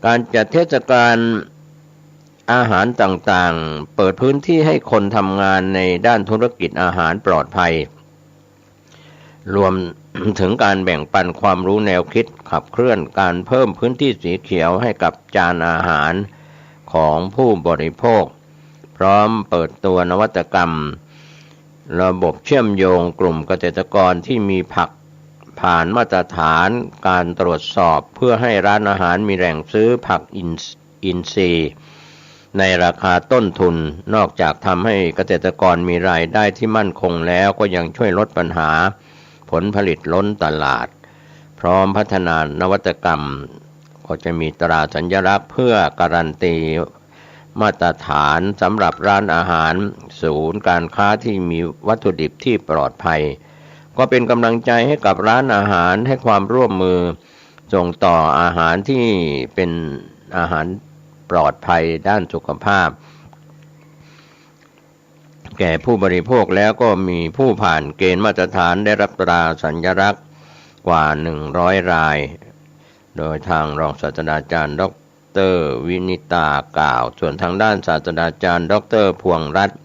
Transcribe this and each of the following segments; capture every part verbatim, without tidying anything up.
การจัดเทศกาลอาหารต่างๆ เปิดพื้นที่ให้คนทำงานในด้านธุรกิจอาหารปลอดภัย รวมถึงการแบ่งปันความรู้แนวคิดขับเคลื่อนการเพิ่มพื้นที่สีเขียวให้กับจานอาหารของผู้บริโภค พร้อมเปิดตัวนวัตกรรม ระบบเชื่อมโยงกลุ่มเกษตรกรที่มีผักผ่านมาตรฐานการตรวจสอบ เพื่อให้ร้านอาหารมีแหล่งซื้อผักอิน อินทรีย์ในราคาต้นทุน นอกจากทำให้เกษตรกรมีรายได้ที่มั่นคงแล้ว ก็ยังช่วยลดปัญหาผลผลิตล้นตลาด พร้อมพัฒนานวัตกรรม ก็จะมีตราสัญลักษณ์เพื่อการันตีมาตรฐานสำหรับร้านอาหาร ศูนย์การค้าที่มีวัตถุดิบที่ปลอดภัย ก็เป็นกำลังใจให้กับร้านอาหารให้ความร่วมมือส่งต่ออาหารที่เป็นอาหารปลอดภัยด้านสุขภาพ แก่ผู้บริโภคแล้ว ก็มีผู้ผ่านเกณฑ์มาตรฐานได้รับตราสัญลักษณ์กว่าหนึ่งร้อยราย โดยทางรองศาสตราจารย์ ดอกเตอร์ วินิตากล่าว ส่วนทางด้านศาสตราจารย์ ดอกเตอร์ พวงรัตน์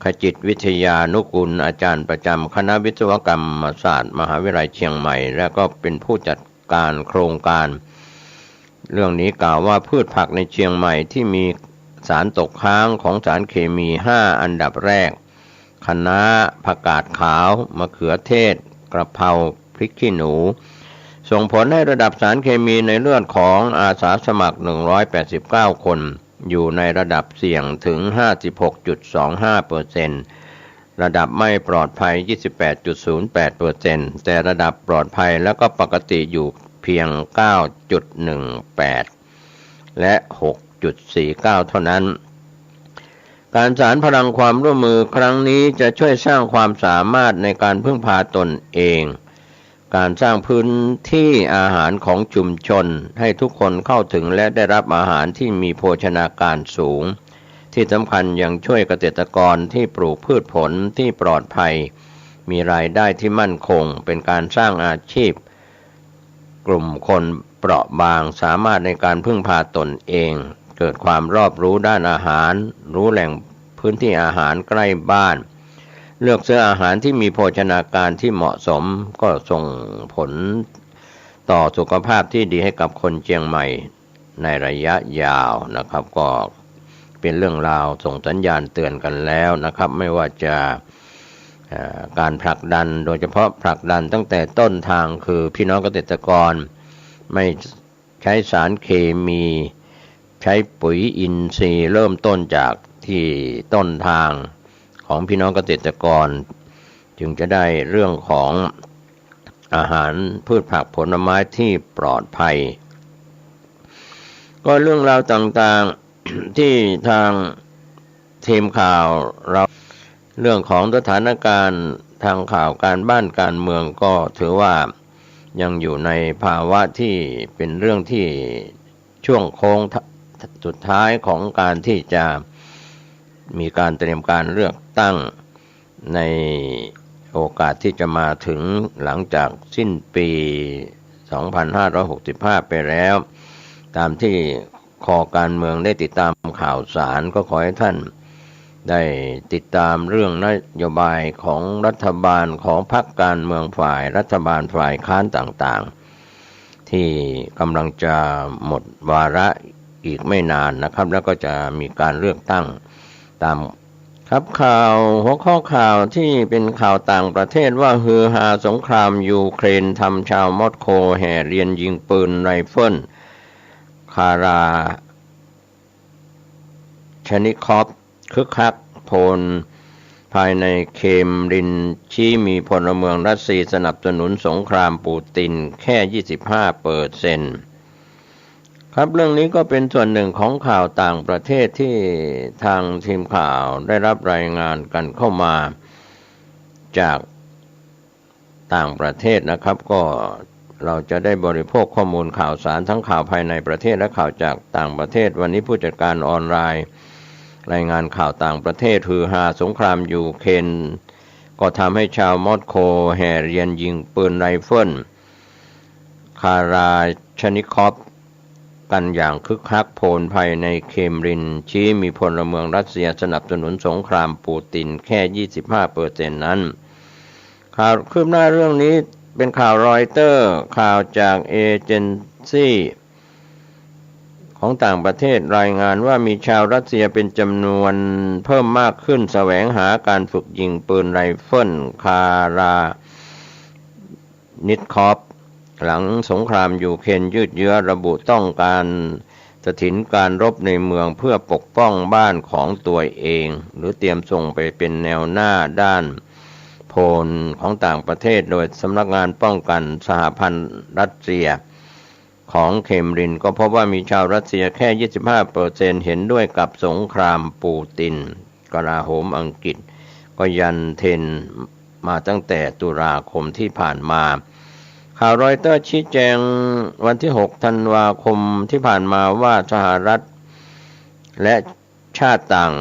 ขจิตวิทยานุกูล อาจารย์ประจำคณะวิศวกรรมศาสตร์ มหาวิทยาลัยเชียงใหม่ และก็เป็นผู้จัดการโครงการ เรื่องนี้กล่าวว่า พืชผักในเชียงใหม่ที่มีสารตกค้างของสารเคมีห้าอันดับแรก คะน้า ผักกาดขาว มะเขือเทศ กระเพรา พริกขี้หนู ส่งผลให้ระดับสารเคมีในเลือดของอาสาสมัครหนึ่งร้อยแปดสิบเก้าคน อยู่ในระดับเสี่ยงถึงห้าสิบหกจุดสองห้าเปอร์เซ็นต์ ระดับไม่ปลอดภัยยี่สิบแปดจุดศูนย์แปดเปอร์เซ็นต์ แต่ระดับปลอดภัยแล้วก็ปกติอยู่เพียงเก้าจุดหนึ่งแปด และหกจุดสี่เก้า เท่านั้น การสานพลังความร่วมมือครั้งนี้จะช่วยสร้างความสามารถในการพึ่งพาตนเอง การสร้างพื้นที่อาหารของชุมชนให้ทุกคนเข้าถึงและได้รับอาหารที่มีโภชนาการสูง ที่สำคัญยังช่วยเกษตรกรที่ปลูกพืชผลที่ปลอดภัย มีรายได้ที่มั่นคง เป็นการสร้างอาชีพ กลุ่มคนเปราะบางสามารถในการพึ่งพาตนเอง เกิดความรอบรู้ด้านอาหาร รู้แหล่งพื้นที่อาหารใกล้บ้าน เลือกซื้ออาหารที่มีโภชนาการที่เหมาะสม ก็ส่งผลต่อสุขภาพที่ดีให้กับคนเชียงใหม่ในระยะยาวนะครับ ก็เป็นเรื่องราวส่งสัญญาณเตือนกันแล้วนะครับ ไม่ว่าจะ เอ่อ การผลักดัน โดยเฉพาะผลักดันตั้งแต่ต้นทาง คือพี่น้องเกษตรกรไม่ใช้สารเคมี ใช้ปุ๋ยอินทรีย์ เริ่มต้นจากที่ต้นทางของพี่น้องเกษตรกร จึงจะได้เรื่องของอาหาร พืชผักผลไม้ที่ปลอดภัย ก็เรื่องราวต่างๆ ที่ทางทีมข่าวเรา เรื่องของสถานการณ์ทางข่าวการบ้านการเมือง ก็ถือว่ายังอยู่ในภาวะที่เป็นเรื่องที่ช่วงโค้งสุดท้ายของการที่จะมีการเตรียมการเลือกตั้ง ในโอกาสที่จะมาถึงหลังจากสิ้นปีสองพันห้าร้อยหกสิบห้าไปแล้ว ตามที่คอการเมืองได้ติดตามข่าวสาร ก็ขอให้ท่านได้ติดตามเรื่องนโยบายของรัฐบาล ของพรรคการเมืองฝ่ายรัฐบาล ฝ่ายค้านต่างๆ ที่กำลังจะหมดวาระอีกไม่นานนะครับ แล้วก็จะมีการเลือกตั้งตาม ครับ ข่าว หัวข้อข่าวที่เป็นข่าวต่างประเทศว่า ฮือฮาสงครามยูเครน ทำชาวมอสโกแห่เรียนยิงปืนไรเฟิล คาราชนิคอฟ คึกคัก โพลภายในเครมลินชี้มีพลเมืองรัสเซียสนับสนุนสงครามปูตินแค่ยี่สิบห้าเปอร์เซ็นต์ ครับ เรื่องนี้ก็เป็นส่วนหนึ่งของข่าวต่างประเทศที่ทางทีมข่าวได้รับรายงานกันเข้ามาจากต่างประเทศนะครับ ก็เราจะได้บริโภคข้อมูลข่าวสารทั้งข่าวภายในประเทศและข่าวจากต่างประเทศ วันนี้ผู้จัดการออนไลน์รายงานข่าวต่างประเทศ ฮือฮาสงครามยูเครน ก็ทำให้ชาวมอสโกแห่เรียนยิงปืนไรเฟิล คาราชนิคอฟ กันอย่างคึกคักโพลภายในเครมลิน ชี้มีพลเมืองรัสเซียสนับสนุนสงครามปูตินแค่ ยี่สิบห้าเปอร์เซ็นต์ นั้น ข่าวคืบหน้าเรื่องนี้เป็นข่าวรอยเตอร์ ข่าวจากเอเจนซี่ของต่างประเทศรายงานว่ามีชาวรัสเซียเป็นจำนวนเพิ่มมากขึ้นแสวงหาการฝึกยิงปืนไรเฟิลคารา นิดคอฟ หลังสงครามยูเครนยืดเยื้อ ระบุต้องการสถินการรบในเมืองเพื่อปกป้องบ้านของตัวเอง หรือเตรียมส่งไปเป็นแนวหน้าด้านโพลของต่างประเทศ โดยสำนักงานป้องกันสหพันธ์รัสเซียของเครมลินก็พบว่ามีชาวรัสเซียแค่ ยี่สิบห้าเปอร์เซ็นต์ เห็นด้วยกับสงครามปูติน กลาโหมอังกฤษก็ยันเทรนด์มาตั้งแต่ตุลาคมที่ผ่านมา ข่าวรอยเตอร์ชี้แจงวันที่ หก ธันวาคมที่ผ่านมาว่าสหรัฐและชาติต่าง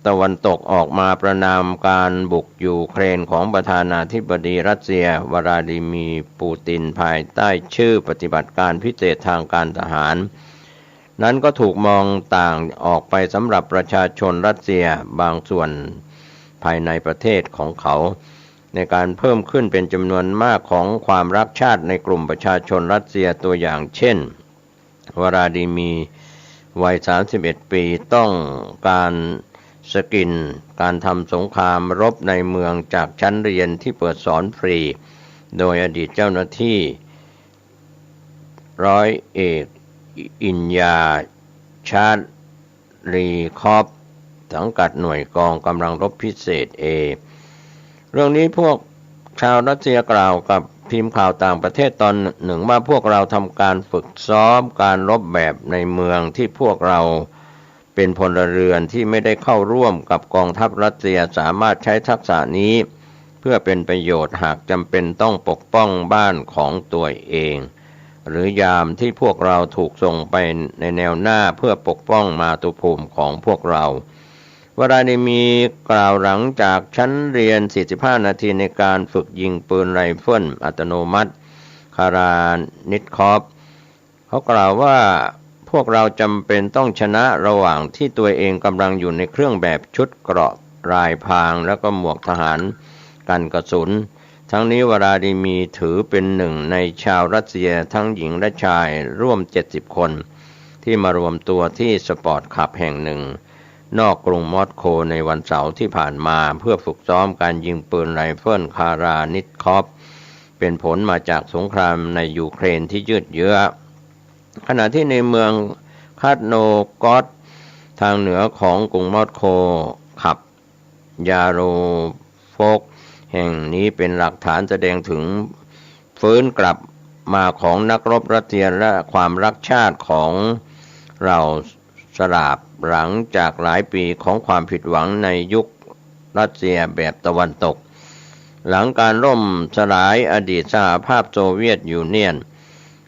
ตะวันตกออกมาประณามการบุกยูเครนของประธานาธิบดีรัสเซียวลาดิเมียร์ปูตินภายใต้ชื่อปฏิบัติการพิเศษทางการทหาร นั้นก็ถูกมองต่างออกไปสำหรับประชาชนรัสเซียบางส่วนภายในประเทศของเขา ในการเพิ่มขึ้นเป็นจำนวนมากของความรักชาติในกลุ่มประชาชนรัสเซีย ตัวอย่างเช่น วลาดิเมียร์ วัย สามสิบเอ็ด ปี ต้องการสกิลการทำสงครามรบในเมืองจากชั้นเรียนที่เปิดสอนฟรี โดยอดีตเจ้าหน้าที่ ร้อยเอกอินยา ชาร์ลีคอฟ สังกัดหน่วยกองกำลังรบพิเศษ A เรื่องนี้พวกชาวรัสเซียกล่าวกับทีมข่าวต่างประเทศตอนหนึ่งว่า พวกเราทำการฝึกซ้อมการรบแบบในเมืองที่พวกเราเป็นพลเรือนที่ไม่ได้เข้าร่วมกับกองทัพรัสเซีย สามารถใช้ทักษะนี้เพื่อเป็นประโยชน์หากจำเป็นต้องปกป้องบ้านของตัวเอง หรือยามที่พวกเราถูกส่งไปในแนวหน้าเพื่อปกป้องมาตุภูมิของพวกเรา วลาดิเมียร์กล่าวหลังจากชั้นเรียน สี่สิบห้า นาทีในการฝึกยิงปืนไรเฟิลอัตโนมัติคารานิดคอฟ เขากล่าวว่า พวกเราจำเป็นต้องชนะระหว่างที่ตัวเองกำลังอยู่ในเครื่องแบบชุดเกราะลายพราง แล้วก็หมวกทหารกันกระสุน ทั้งนี้วลาดิเมียร์ถือเป็นหนึ่งในชาวรัสเซียทั้งหญิงและชายร่วม เจ็ดสิบ คน ที่มารวมตัวที่สปอร์ตคลับแห่งหนึ่ง นอกกรุงมอสโกในวันเสาร์ที่ผ่านมา เพื่อฝึกซ้อมการยิงปืนไรเฟิลคารานิดคอฟ เป็นผลมาจากสงครามในยูเครนที่ยืดเยื้อ ขณะที่ในเมืองคาสโนกอส ทางเหนือของกรุงมอสโก ขับ ยาโรโฟกแห่งนี้เป็นหลักฐานแสดงถึงฟื้นกลับมาของนักรบรัสเซียและความรักชาติของเหล่าสลาฟ หลังจากหลายปีของความผิดหวังในยุครัสเซียแบบตะวันตก หลังการล่มสลายอดีตสหภาพโซเวียตยูเนี่ยน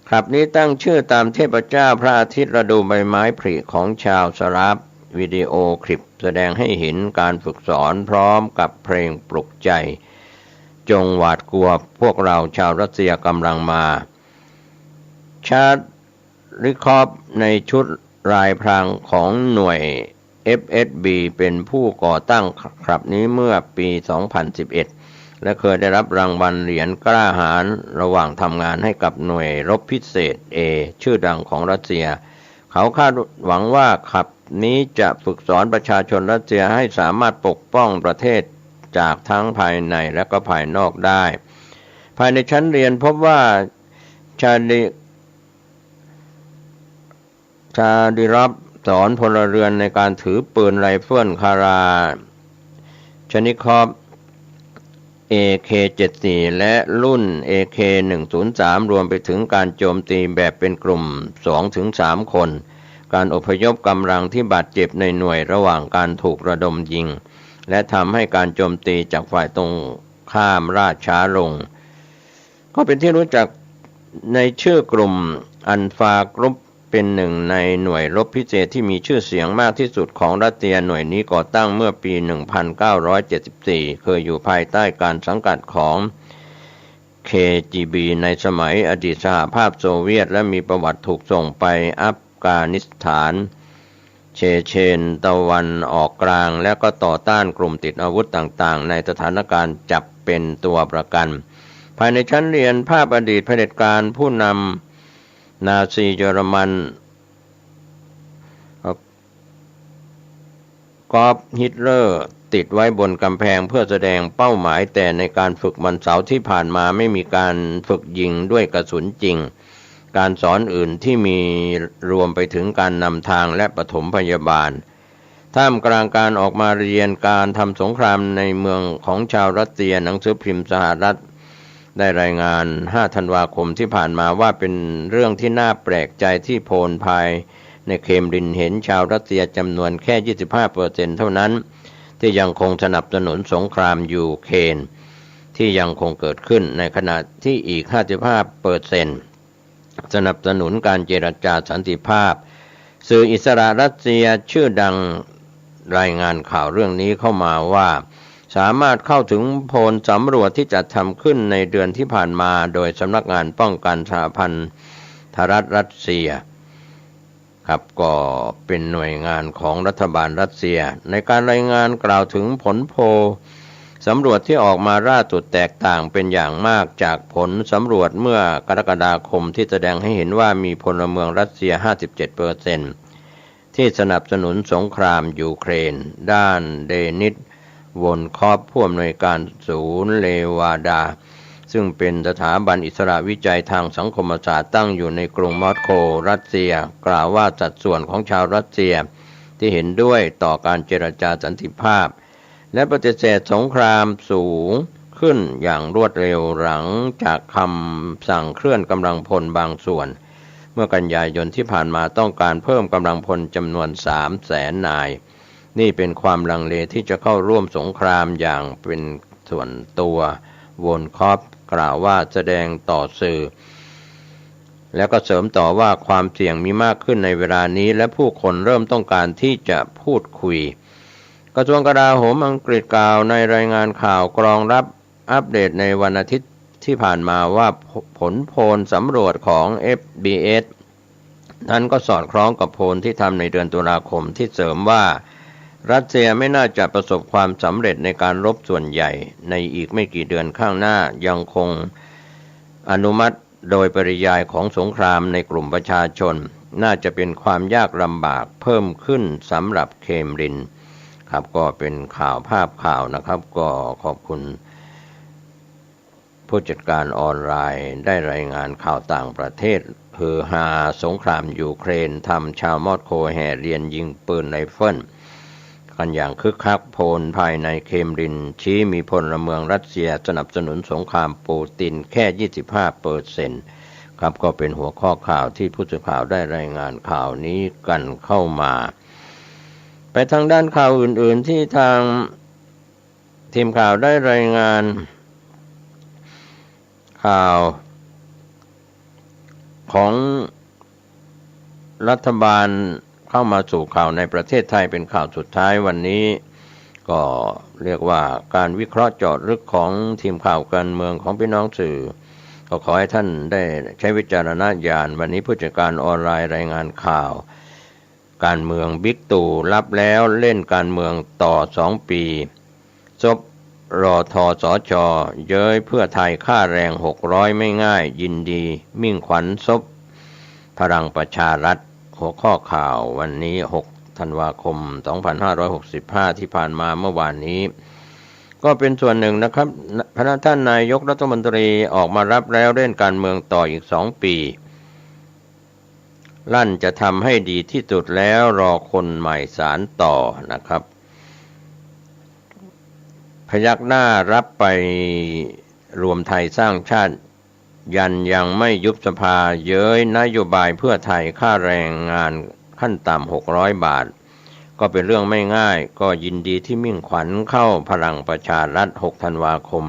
คลับนี้ตั้งชื่อตามเทพเจ้าพระอาทิตย์ฤดูใบไม้ผลิของชาวสลาฟ วิดีโอคลิปแสดงให้เห็นการฝึกสอนพร้อมกับเพลงปลุกใจ จงหวาดกลัว พวกเราชาวรัสเซียกำลังมา ชาร์ลีคอฟ ในชุดลายพรางของหน่วย เอฟเอสบี เป็นผู้ก่อตั้งคลับนี้เมื่อปี สองพันสิบเอ็ด และเคยได้รับรางวัลเหรียญกล้าหาญระหว่างทำงานให้กับหน่วยรบพิเศษ A ชื่อดังของรัสเซีย เขาคาดหวังว่าคลับนี้จะฝึกสอนประชาชนรัสเซียให้สามารถปกป้องประเทศจากทั้งภายในและก็ภายนอกได้ ภายในชั้นเรียนพบว่า ชาลี ชาลีคอฟ สอนพลเรือนในการถือปืนไรเฟิลคาราชนิคอฟ เอเคเจ็ดสี่ และรุ่น เอเคหนึ่งศูนย์สาม รวมไปถึงการโจมตีแบบเป็นกลุ่ม สองถึงสาม คน การอพยพกำลังที่บาดเจ็บในหน่วยระหว่างการถูกระดมยิง และทำให้การโจมตีจากฝ่ายตรงข้ามล่าช้าลง ก็เป็นที่รู้จักในชื่อกลุ่มอัลฟากรุ๊ป เป็นหนึ่งในหน่วยรบพิเศษที่มีชื่อเสียงมากที่สุดของรัสเซีย หน่วยนี้ก่อตั้งเมื่อปี หนึ่งพันเก้าร้อยเจ็ดสิบสี่ เคยอยู่ภายใต้การสังกัดของ เคจีบี ในสมัยอดีตสหภาพโซเวียต และมีประวัติถูกส่งไปอัฟ กานิสถาน เชเชนตะวันออกกลาง และก็ต่อต้านกลุ่มติดอาวุธต่างๆ ในสถานการณ์จับเป็นตัวประกัน ภายในชั้นเรียน ภาพอดีตเผด็จการผู้นำนาซีเยอรมัน กอดอล์ฟ ฮิตเลอร์ ติดไว้บนกำแพงเพื่อแสดงเป้าหมาย แต่ในการฝึกวันเสาร์ที่ผ่านมาไม่มีการฝึกยิงด้วยกระสุนจริง การสอนอื่นที่มีรวมไปถึงการนำทางและปฐมพยาบาล ท่ามกลางการออกมาเรียนการทำสงครามในเมืองของชาวรัสเซีย หนังสือพิมพ์สหรัฐได้รายงาน ห้า ธันวาคมที่ผ่านมาว่าเป็นเรื่องที่น่าแปลกใจที่โพลภายในเครมลินเห็นชาวรัสเซียจำนวนแค่ ยี่สิบห้าเปอร์เซ็นต์ เท่านั้น ที่ยังคงสนับสนุนสงครามยูเครนที่ยังคงเกิดขึ้น ในขณะที่อีก ห้าสิบห้าเปอร์เซ็นต์ สนับสนุนการเจรจาสันติภาพ สื่ออิสระรัสเซียชื่อดังรายงานข่าวเรื่องนี้เข้ามาว่า สามารถเข้าถึงโพลสำรวจที่จัดทำขึ้นในเดือนที่ผ่านมาโดยสำนักงานป้องกันสหพันธรัฐรัสเซีย ครับ ก็เป็นหน่วยงานของรัฐบาลรัสเซีย ในการรายงานกล่าวถึงผลโพลสำรวจที่ออกมาล่าสุดแตกต่างเป็นอย่างมากจากผลสำรวจเมื่อกรกฎาคมที่แสดงให้เห็นว่ามีพลเมืองรัสเซีย ห้าสิบเจ็ดเปอร์เซ็นต์ ที่สนับสนุนสงครามยูเครน ด้านเดนิส โวนคอฟ ผู้อำนวยการศูนย์เลวาดา ซึ่งเป็นสถาบันอิสระวิจัยทางสังคมศาสตร์ตั้งอยู่ในกรุงมอสโก รัสเซีย กล่าวว่าสัดส่วนของชาวรัสเซียที่เห็นด้วยต่อการเจรจาสันติภาพ และปฏิเสธสงครามสูงขึ้นอย่างรวดเร็วหลังจากคำสั่งเคลื่อนกำลังพลบางส่วน เมื่อกันยายนที่ผ่านมาต้องการเพิ่มกำลังพลจำนวน สามแสนนาย นี่เป็นความลังเลที่จะเข้าร่วมสงครามอย่างเป็นส่วนตัว โวนคอฟกล่าวว่าแสดงต่อสื่อ แล้วก็เสริมต่อว่าความเสี่ยงมีมากขึ้นในเวลานี้ และผู้คนเริ่มต้องการที่จะพูดคุย กระทรวงกลาโหมอังกฤษกล่าวในรายงานข่าวกองทัพอัปเดตในวันอาทิตย์ที่ผ่านมาว่าผลโพลสำรวจของ เอฟ บี เอส นั้นก็สอดคล้องกับโพลที่ทำในเดือนตุลาคมที่เสริมว่า รัสเซียไม่น่าจะประสบความสำเร็จในการรบส่วนใหญ่ในอีกไม่กี่เดือนข้างหน้า ยังคงอนุมัติโดยปริยายของสงครามในกลุ่มประชาชน น่าจะเป็นความยากลำบากเพิ่มขึ้นสำหรับเครมลิน ครับ ก็เป็นข่าวภาพข่าวนะครับ ก็ขอบคุณ ผู้จัดการออนไลน์ได้รายงานข่าวต่างประเทศ ฮือฮาสงครามยูเครนทำชาวมอสโกแห่เรียนยิงปืนไรเฟิลกันอย่างคึกคัก โพลภายในเครมลินชี้มีพลเมืองรัสเซียสนับสนุนสงครามปูตินแค่ ยี่สิบห้าเปอร์เซ็นต์ ครับ ก็เป็นหัวข้อข่าวที่ผู้สื่อข่าวได้รายงานข่าวนี้กันเข้ามา ไปทางด้านข่าวอื่นๆที่ทาง ทีมข่าวได้รายงานข่าวของรัฐบาลเข้ามาสู่ข่าวในประเทศไทยเป็นข่าวสุดท้ายวันนี้ ก็เรียกว่าการวิเคราะห์เจาะลึกของทีมข่าวการเมืองของพี่น้องสื่อ ก็ขอให้ท่านได้ใช้วิจารณญาณ วันนี้ผู้จัดการออนไลน์รายงานข่าว การเมือง บิ๊กตู่รับแล้วเล่นการเมืองต่อสองปี ซบ รอทอสอชอ เย้ยเพื่อไทย ค่าแรงหกร้อยไม่ง่าย ยินดีมิ่งขวัญซบพลังประชารัฐ หัวข้อข่าววันนี้ หก ธันวาคม สองพันห้าร้อยหกสิบห้า ที่ผ่านมาเมื่อวานนี้ ก็เป็นส่วนหนึ่งนะครับ พระท่านนายกรัฐมนตรีออกมารับแล้วเล่นการเมืองต่ออีกสองปี ลั่นจะทำให้ดีที่สุดแล้ว รอคนใหม่สานต่อนะครับ พยักหน้ารับไป รวมไทยสร้างชาติ ยันยังไม่ยุบสภา เย้ยนโยบายเพื่อไทย ค่าแรงงานขั้นต่ำหกร้อยบาท ก็เป็นเรื่องไม่ง่าย ก็ยินดีที่มิ่งขวัญเข้าพลังประชารัฐ หก ธันวาคม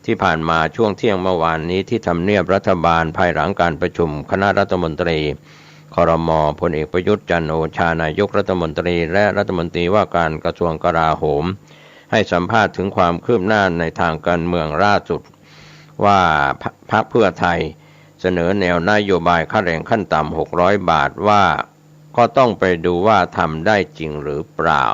ที่ผ่านมาช่วงเที่ยงเมื่อวานนี้ที่ทำเนียบรัฐบาล ภายหลังการประชุมคณะรัฐมนตรี ครม. พลเอกประยุทธ์ จันทร์โอชา นายกรัฐมนตรี และรัฐมนตรีว่าการกระทรวงกลาโหม ให้สัมภาษณ์ถึงความคืบหน้าในทางการเมืองล่าสุด ว่าพรรค พรรคเพื่อไทยเสนอแนวนโยบายค่าแรงขั้นต่ำหกร้อยบาท ว่า ก็ต้องไปดูว่าทำได้จริงหรือเปล่า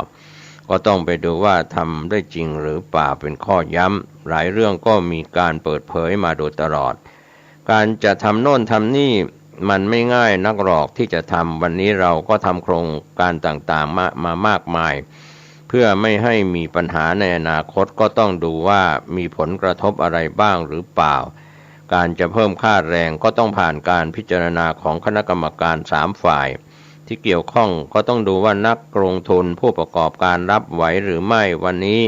ก็ต้องไปดูว่าทำได้จริงหรือเปล่า เป็นข้อย้ำ หลายเรื่องก็มีการเปิดเผยมาโดยตลอด การจะทำโน่นทำนี่มันไม่ง่ายนักหรอกที่จะทำ วันนี้เราก็ทำโครงการต่างๆ มา มามากมาย เพื่อไม่ให้มีปัญหาในอนาคต ก็ต้องดูว่ามีผลกระทบอะไรบ้างหรือเปล่า การจะเพิ่มค่าแรงก็ต้องผ่านการพิจารณาของคณะกรรมการสามฝ่าย ที่เกี่ยวข้อง ก็ต้องดูว่านักลงทุนผู้ประกอบการรับไหวหรือไม่ วันนี้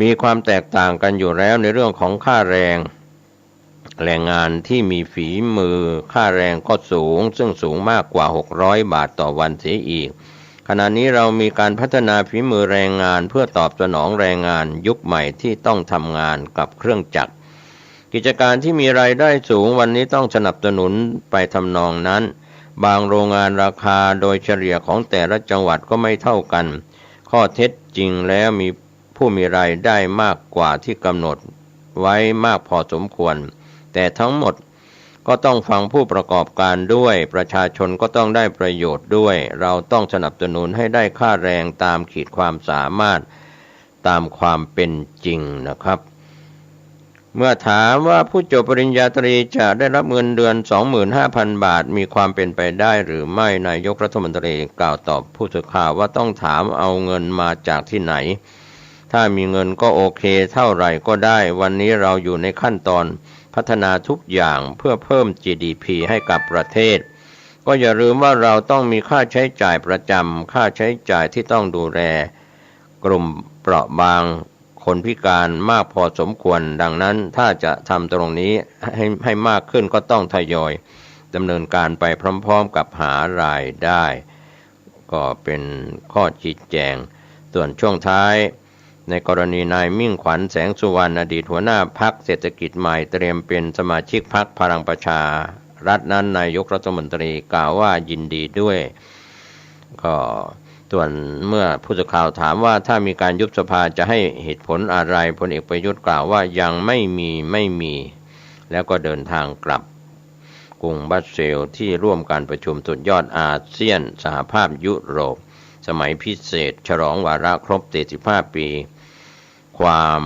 มีความแตกต่างกันอยู่แล้วในเรื่องของค่าแรง แรงงานที่มีฝีมือ ค่าแรงก็สูง ซึ่งสูงมากกว่าหกร้อยบาทต่อวันเสียอีก ขณะนี้เรามีการพัฒนาฝีมือแรงงานเพื่อตอบสนองแรงงานยุคใหม่ที่ต้องทำงานกับเครื่องจักร กิจการที่มีรายได้สูงวันนี้ต้องสนับสนุนไปทำนองนั้น บางโรงงานราคาโดยเฉลี่ยของแต่ละจังหวัดก็ไม่เท่ากัน ข้อเท็จจริงแล้วมีผู้มีรายได้มากกว่าที่กำหนดไว้มากพอสมควร แต่ทั้งหมดก็ต้องฟังผู้ประกอบการด้วย ประชาชนก็ต้องได้ประโยชน์ด้วย เราต้องสนับสนุนให้ได้ค่าแรงตามขีดความสามารถ ตามความเป็นจริงนะครับ เมื่อถามว่าผู้จบปริญญาตรีจะได้รับเงินเดือน สองหมื่นห้าพันบาท มีความเป็นไปได้หรือไม่ นายกรัฐมนตรีกล่าวตอบผู้สื่อข่าวว่าต้องถามเอาเงินมาจากที่ไหน ถ้ามีเงินก็โอเค เท่าไหร่ก็ได้ วันนี้เราอยู่ในขั้นตอนพัฒนาทุกอย่างเพื่อเพิ่ม จีดีพี ให้กับประเทศ ก็อย่าลืมว่าเราต้องมีค่าใช้จ่ายประจำ ค่าใช้จ่ายที่ต้องดูแลกลุ่มเปราะบาง คนพิการมากพอสมควร ดังนั้นถ้าจะทำตรงนี้ให้ ให้มากขึ้นก็ต้องทยอยดำเนินการไปพร้อมๆกับหารายได้ ก็เป็นข้อชี้แจง ส่วนช่วงท้าย ในกรณีนายมิ่งขวัญ แสงสุวรรณ อดีตหัวหน้าพรรคเศรษฐกิจใหม่เตรียมเป็นสมาชิกพรรคพลังประชารัฐนั้น นายกรัฐมนตรีกล่าวว่ายินดีด้วย ก็ส่วนเมื่อผู้สื่อข่าวถามว่าถ้ามีการยุบสภาจะให้เหตุผลอะไร พลเอกประยุทธ์กล่าวว่ายังไม่มี ไม่มี แล้วก็เดินทางกลับกรุงบรัสเซลส์ที่ร่วมการประชุมสุดยอดอาเซียนสหภาพยุโรป สมัยพิเศษฉลองวาระครบ สี่สิบห้า ปี ความ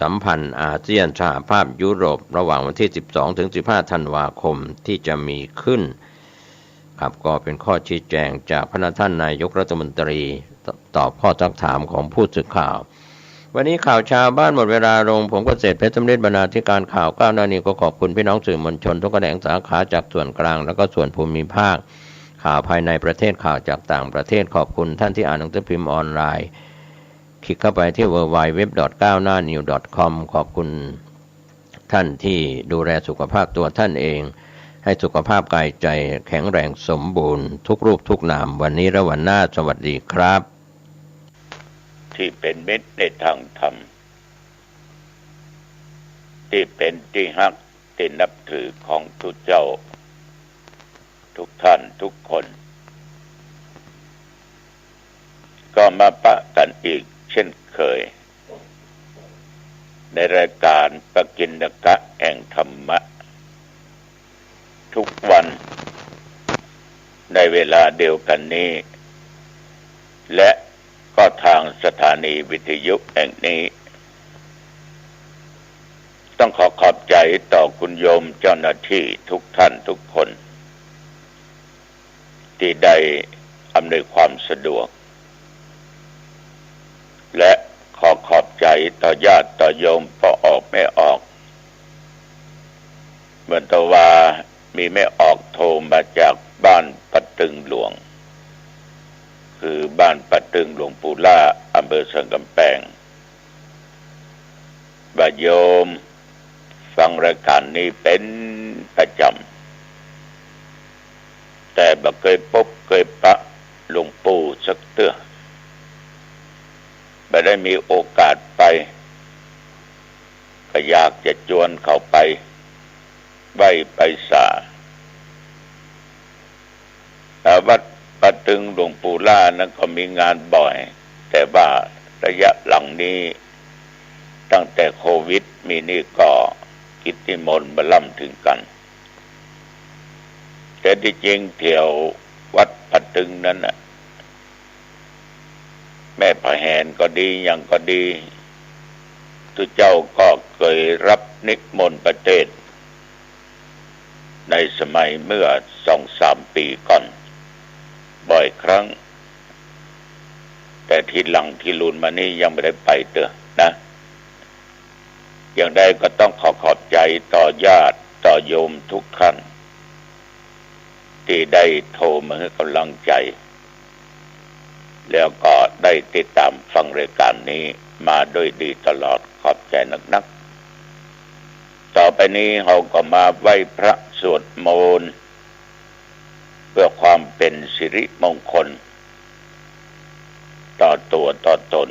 สัมพันธ์อาเซียนสหภาพยุโรป ระหว่างวันที่ สิบสอง ถึง สิบห้า ธันวาคมที่จะมีขึ้น ครับ ก็เป็นข้อชี้แจงจากพระท่านนายกรัฐมนตรี ต- ตอบข้อซักถามของผู้สื่อข่าว วันนี้ข่าวเช้าบ้านหมดเวลาลง ผมเกษตรเพชรสำริด บรรณาธิการข่าวก้าวหน้านี้ ก็ขอบคุณพี่น้องสื่อมวลชนทุกแขนงสาขาจากส่วนกลางและก็ส่วนภูมิภาค ข่าวภายในประเทศ ข่าวจากต่างประเทศ ขอบคุณท่านที่อ่านหนังสือพิมพ์ออนไลน์ คลิกเข้าไปที่ ดับเบิลยู ดับเบิลยู ดับเบิลยู ดอท ก้าวหน้านิวส์ ดอท คอม ขอบคุณท่านที่ดูแลสุขภาพตัวท่านเอง ให้สุขภาพกายใจแข็งแรงสมบูรณ์ทุกรูปทุกนาม วันนี้และวันหน้า สวัสดีครับ ตี้เป๋นมิตรในตางธรรม ตี้เป๋นตี้ฮักตี้นับถือของตุ๊เจ้า ทุกท่านทุกคน ก็มาปะกั๋นอีกเช่นเคย ในรายก๋านปกิณกะแห่งธรรมะ ทุกวันในเวลาเดียวกั๋นนี้ และก็ตางสถานีวิทยุแห่งนี้ ต้องขอขอบใจ๋ต่อคุณโยมเจ้าหน้าตี้ทุกท่านทุกคน ตี้ได้อำนวยความสะดวก และขอขอบใจ๋ต่อญาติต่อโยมป้อออกแม่ออก เหมือนตะวามีแม่ออกโทรมาจากบ้านป่าตึงหลวง คือบ้านป่าตึงหลวงปู่ล่า อำเภอสันก๋ำแปง ว่าโยมฟังรายก๋านนี้เป๋นประจ๋ำ แต่บ่เกยปบเกยปะหลวงปู่สักเตื้อ บ่ได้มีโอกาสไป ก็อยากจะจวนเขาไปไหว้ไปสา อ่า วัดป่าตึงหลวงปู่ล่านั้นก็มีงานบ่อย แต่ว่าระยะหลังนี้ ตั้งแต่โควิดมีนี่ก็กิจนิมนต์บ่ล่ำเถิงกั๋น แต่ตี้จริงแถววัดป่าตึงนั้นน่ะ แม่ผาแหนก็ดี หยังก็ดี ตุ๊เจ้าก็เกยรับนิมนต์ไปเตศน์ ในสมัยเมื่อสองสามปี๋ก่อน บ่อยครั้ง แต่ทีหลังทีลูนมานี้ยังบ่ได้ไปเตื้อนะ อย่างใดก็ต้องขอขอบใจ๋ต่อญาติต่อโยมทุกท่าน ตี้ได้โทรมาหื้อก๋ำลังใจ๋ แล้วก็ได้ติดต๋ามฟังรายก๋านนี้มาโดยดีตลอด ขอบใจ๋นักๆ ต่อไปนี้เฮาก็มาไหว้พระสวดมนต์ เพื่อความเป๋นสิริมงคล ต่อตั๋วต่อต๋น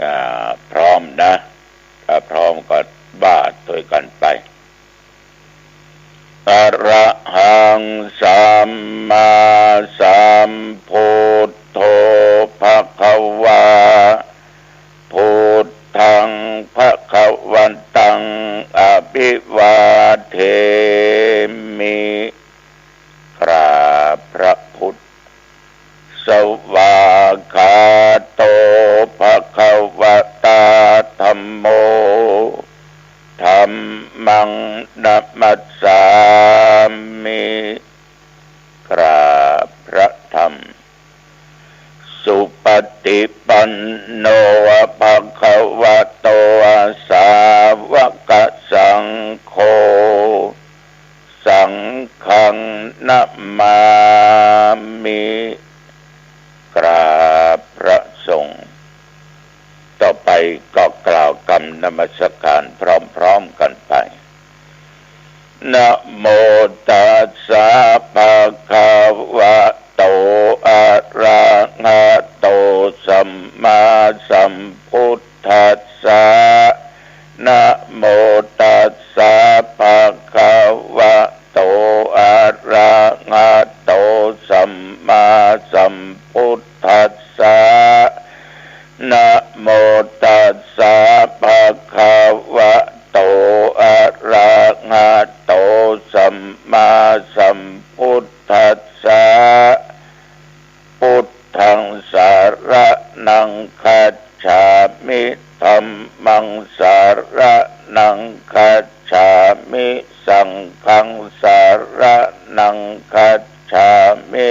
อ่า พร้อมนะ ถ้าพร้อมก็ว่าตวยกั๋นไป อะระหัง สัมมาสัมพุทโธ ภะคะวา พุทธัง ภะคะวันตัง อะภิวาเทมิ กราบพระพุทธ สวากขาโต ภะคะวะตา ธัมโม ธัมมัง นะมัสสามิ กราบพระธรรม สุปฏิปันโน ภะคะวะโต สาวกสังโฆ สังฆัง นะมามิ กราบพระสงฆ์ ต่อไปก็กล่าวกำนมัสการพร้อมๆ กั๋นไป นะโมตัสสะ ภะคะวะโต อะระหะโต สัมมาสัมพุทธัสสะ นะโมตัสสะ ภะคะวะโต อะระหะโต สัมมาสัมพุทธัสสะ นะโมตัสสะ ภะคะวะโต อะระหะโต สัมมาสัมพุทธัสสะ พุทธัง สะระณัง คัจฉามิ ธัมมัง สะระณัง คัจฉามิ สังฆัง สะระณัง คัจฉามิ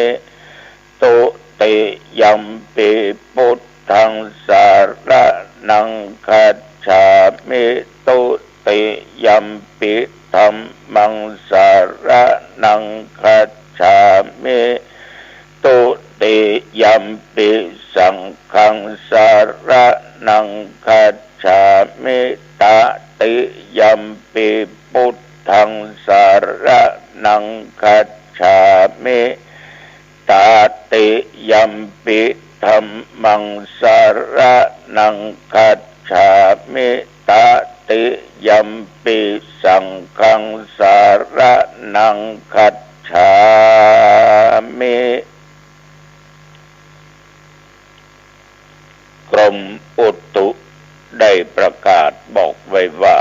ตุติยัมปิ พุทธัง สะระณัง คัจฉามิ ตุติยัมปิ ธัมมัง สะระณัง คัจฉามิ ตุติยัมปิ สังฆัง สะระณัง คัจฉามิ ตติยัมปิ พุทธัง สะระณัง คัจฉามิ ตติยัมปิ ธัมมัง สะระณัง คัจฉามิ ตติยัมปิ สังฆัง สะระณัง คัจฉามิ กรมอุตุได้ประกาศบอกไว้ว่า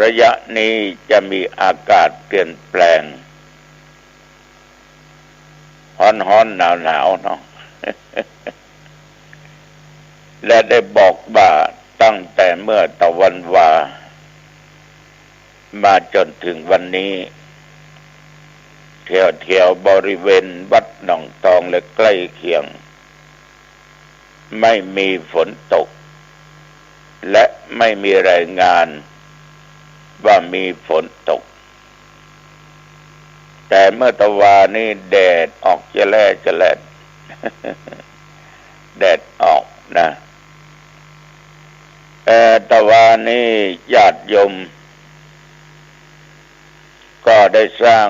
ระยะนี้จะมีอากาศเปลี่ยนแปลง ฮ้อนๆ หนาวๆ เนาะ และได้บอกว่าตั้งแต่เมื่อตะวันวา มาจนถึงวันนี้ แถวๆ บริเวณวัดหนองตองและใกล้เคียง ไม่มีฝนตก และไม่มีรายงานว่ามีฝนตก แต่เมื่อตะวานี้แดดออกจะแล่จะแล่ด แดดออกนะ เอ่อ ตะวานี้ญาติโยม ก็ได้สร้าง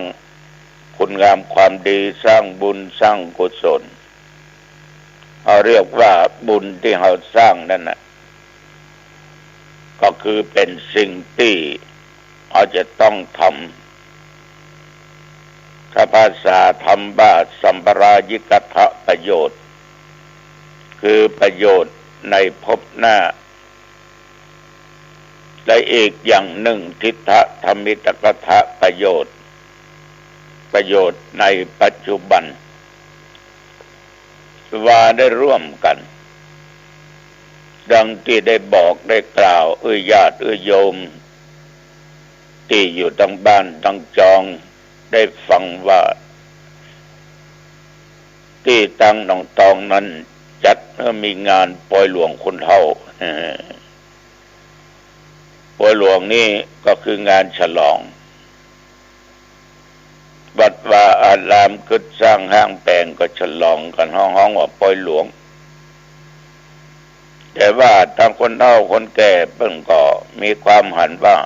คุณงามความดี สร้างบุญ สร้างกุศล เฮาเรียกว่าบุญตี้เฮาสร้างนั้นน่ะ ก็คือเป๋นสิ่งตี้เฮาจะต้องทำ ถ้าภาษาธรรมว่าสัมปรายิกัตถประโยชน์ คือประโยชน์ในภพหน้า และอีกอย่างนึ่ง ทิฏฐธรรมิกถาประโยชน์ ประโยชน์ในปัจจุบัน ว่าได้ร่วมกั๋น ดังตี้ได้บอกได้กล่าว เอื้อญาติเอื้อโยม ตี้อยู่ตังบ้านตังจองได้ฟังว่า ตี้ตังหนองตองนั้นจัดหื้อมีงานปอยหลวงคนเฒ่า ปอยหลวงนี่ก็คืองานฉลอง วัดวาอารามกึ๊ดสร้างห้างแปงก็ฉลองกั๋นฮ้องๆ ว่าปอยหลวง แต่ว่าตังคนเฒ่าคนแก่เปิ้นก็มีความหันว่า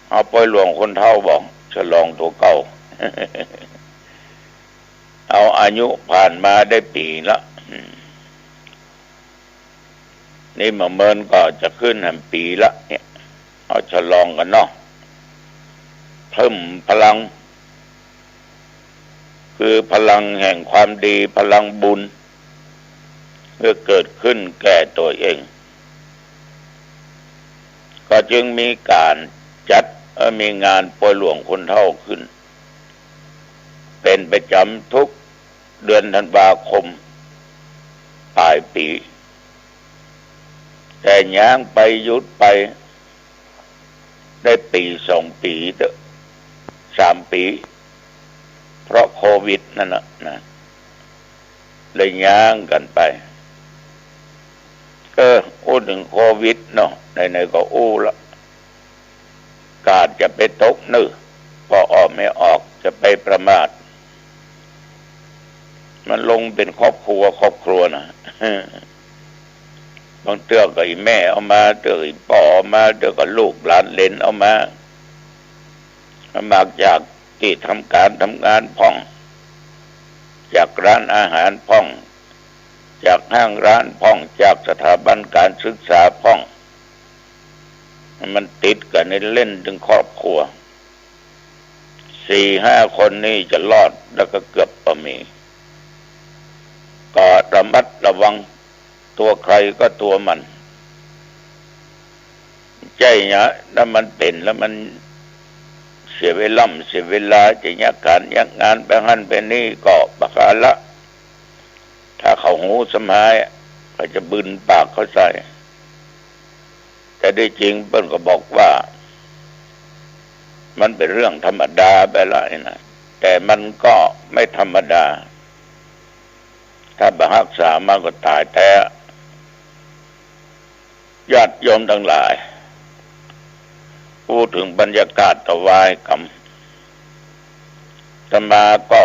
เอาปอยหลวงคนเฒ่าบ่ ฉลองตั๋วเก่า เอาอายุผ่านมาได้ปี๋ละ อืม นี่บ่าเมินก็จะขึ้นแหมปี๋ละเนี่ย เอาฉลองกั๋นเนาะ เพิ่มพลัง คือพลังแห่งความดี พลังบุญ เมื่อเกิดขึ้นแก่ตั๋วเอง ก็จึงมีก๋านจัด เอ่อ มีงานปอยหลวงคนเฒ่าขึ้น เป๋นประจ๋ำทุกเดือนธันวาคมป๋ายปี๋ แต่ย้างไปหยุดไป ได้ปี๋สองปี๋เต๊อะ สามปี๋ เพราะโควิดนั่นน่ะนะ เลยย้างกั๋นไป เออ อู้เถิงโควิดเนาะ ไหนๆ ก็อู้ละ กาดจะไปตกนึ่ง ปอออกไม่ออก จะไปประมาท มันลงเป๋นครอบครัวครอบครัวนะ บางเตื้อก็อี่แม่เอามา เตื้อก็อี่ป้อเอามา เตื้อก็ลูกหลานเหลนเอามา มาจากตี้ทำก๋านทำงานพ่อง จากร้านอาหารพ่อง จากห้างร้านพ่อง จากสถาบันก๋านศึกษาพ่อง มันติดกั๋นในเล่นเถิงครอบครัว สี่ห้าคนนี่จะรอดแล้วก็เกือบบ่มี ก็ระมัดระวัง ตั๋วใครก็ตั๋วมัน ใจ้เนาะ ถ้ามันเป๋นแล้วมันเสียเวล่ำเสียเวลา จะเยียะก๋านเยียะงานไปหั้นไปนี่ก็บ่าละ ถ้าเขาฮู้สำหาย เขาจะบึนปากเขาใส่ แต่ตี้จริงเปิ้นก็บอกว่า มันเป๋นเรื่องธรรมดาไปละไอ้นะ แต่มันก็ไม่ธรรมดา ถ้าบ่ฮักษามันก็ต๋ายแต๊ ญาติโยมตังหลาย อู้เถิงบรรยากาศถวายกำ อาตมาก็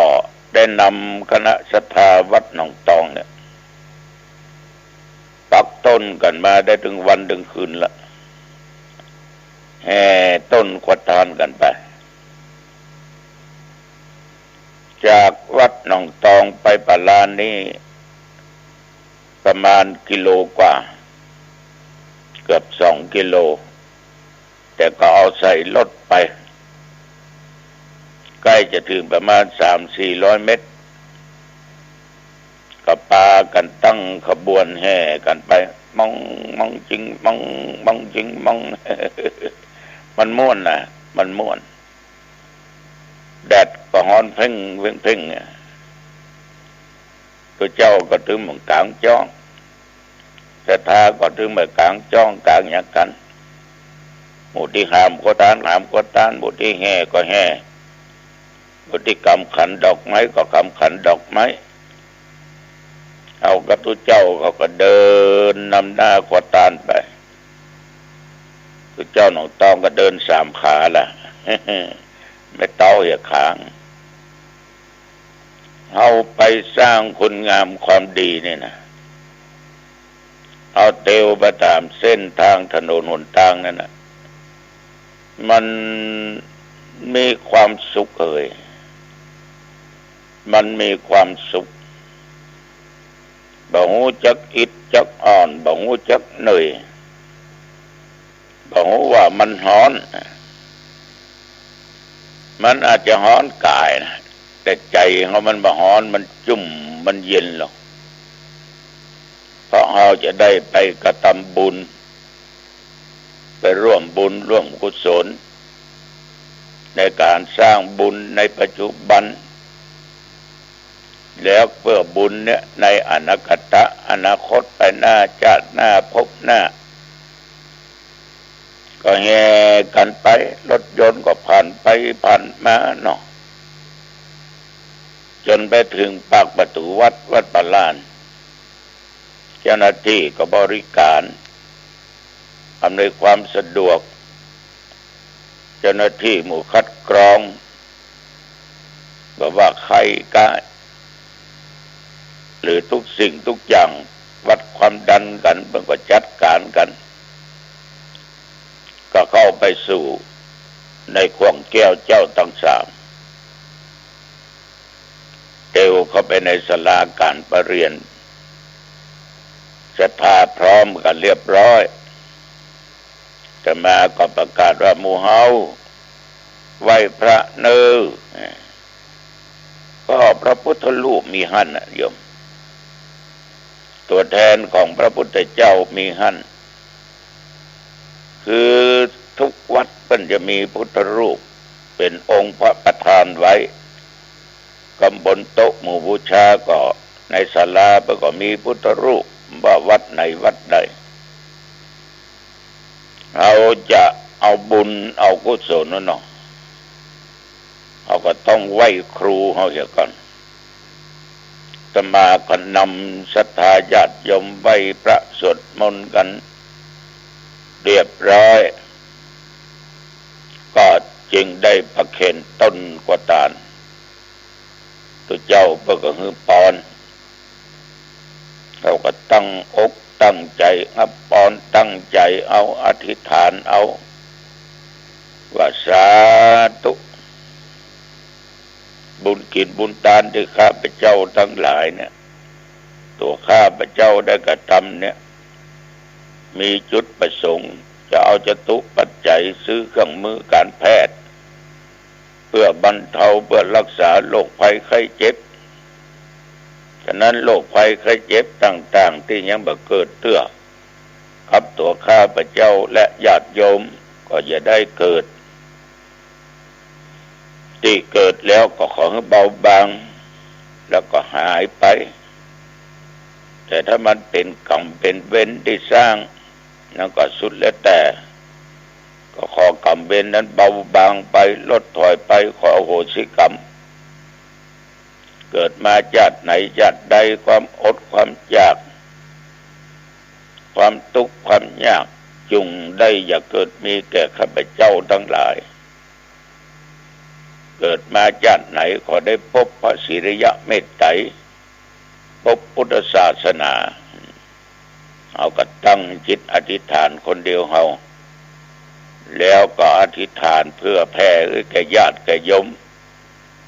ได้นำคณะศรัทธาวัดหนองตองเนี่ย ปักต้นกั๋นมาได้เถิงวันเถิงคืนละ แห่ต้นขวัญตานกั๋นไป จากวัดหนองตองไปป่าลานนี่ประมาณกิโลกว่า เกือบสองกิโล แต่ก็เอาใส่รถไป ใก้จะเถิงประมาณสามสี่ร้อยเมตร ก็ปากั๋นตั้งขบวนแห่กั๋นไป มอง มองจิง มอง มองจิง มอง มันม่วนนะ มันม่วน แดดก็ฮ้อนเพ่ง เพ่ง เพ่ง เนี่ย ตุ๊เจ้าก็ตึงเหมือนก๋างจ้อง ศรัทธาก็ตึงเหมือนก๋างจ้องก๋างหยังกั๋น หมู่ตี้หามขวัญตาน หามขวัญตาน หมู่ตี้แห่ก็แห่ หมู่ตี้กำขันดอกไม้ก็กำขันดอกไม้ เอากับตุ๊เจ้าเขาก็เดินนำหน้าขวัญตานไป ตุ๊เจ้าหนองตองก็เดินสามขาละ แม่เต๊าเหียขาง เฮาไปสร้างคุณงามความดีนี่นะ เอาเตียวไปต๋ามเส้นตางถนนหนตางนั่นน่ะ มันมีความสุขเอย มันมีความสุข บ่ฮู้จักอิดจักอ่อน บ่ฮู้จักเหนื่อย บ่ฮู้ว่ามันฮ้อน มันอาจจะฮ้อนก๋ายนะ แต่ใจ๋เฮามันบ่ฮ้อน มันจุ่ม มันเย็นลง เพราะเฮาจะได้ไปกระทำบุญ ไปร่วมบุญร่วมกุศล ในก๋านสร้างบุญในปัจจุบัน แล้วเพื่อบุญเนี่ยในอนาคตะ อนาคตไปหน้า จาติหน้า ภพหน้า ก็แห่กั๋นไป รถยนต์ก็ผ่านไปผ่านมาเนาะ จ๋นไปเถิงปากประตู๋วัด วัดป่าลาน เจ้าหน้าตี้ก็บริก๋าน อำนวยความสะดวก เจ้าหน้าตี้หมู่คัดกรอง บ่ว่าใค่ก๊ะ หรือตุ๊กสิ่งตุ๊กอย่าง วัดความดันกั๋น เปิ้นก็จัดก๋านกั๋น ก็เข้าไปสู่ในข่วงแก้วเจ้าตังสาม เตียวเข้าไปในศาลาก๋านประเรียน ศรัทธาพร้อมกั๋นเรียบร้อย อาตมาก็ประกาศว่า หมู่เฮาไหว้พระเน่อ ก็พระพุทธรูปมีหั้นน่ะโยม ตั๋วแตนของพระพุทธเจ้ามีหั้น คือทุกวัดเปิ้นจะมีพุทธรูปเป๋นองค์พระประธานไว้ ก๋ำบนโต๊ะหมู่บูชาก็ ในศาลาเปิ้นก็มีพุทธรูป ว่าวัดไหนวัดใด เฮาจะเอาบุญเอากุศลนั่นเนาะ เฮาก็ต้องไหว้ครูเฮาเหียก่อน อาตมาก็นำศรัทธาญาติโยมไหว้พระสวดมนต์กั๋นเรียบร้อย ก็จึงได้ประเคนต้นกวาดตาน ตุ๊เจ้าเปิ้นก็หื้อปอน เฮาก็ตั้งอกตั้งใจ๋อัปปอน ตั้งใจ๋เอา อธิษฐานเอา ว่าสาธุ บุญกิ๋นบุญตานตี้ข้าพเจ้าตังหลายเนี่ย ตั๋วข้าพเจ้าได้กระทำเนี่ย มีจุดประสงค์จะเอาจตุปัจจัยซื้อเครื่องมือก๋านแพทย์ เปื้อบรรเทา เปื้อฮักษาโรคภัยไข้เจ็บ ฉะนั้นโรคภัยไข้เจ็บต่างๆ ตี้ยังบ่เกิดเตื้อ กับตั๋วข้าพเจ้าและญาติโยมก็อย่าได้เกิด ตี้เกิดแล้วก็ขอหื้อเบาบาง แล้วก็หายไป แต่ถ้ามันเป๋นกรรมเป๋นเวรตี้สร้าง นั้นก็สุดแล้วแต่ ก็ขอกรรมเวรนั้นเบาบางไป ลดถอยไป ขออโหสิกรรม เกิดมาจาติไหนจาติใด ความอดความอยาก ความตุ๊กข์ความยาก จุ่งได้อย่าเกิดมีแก่ข้าพเจ้าตังหลาย เกิดมาจาติไหนขอได้พบพระศรีอริยะเมตไตร พบพุทธศาสนา เฮาก็ตั้งจิตอธิษฐานคนเดียวเฮา แล้วก็อธิษฐานเผื่อแผ่หื้อแก่ญาติแก่โยม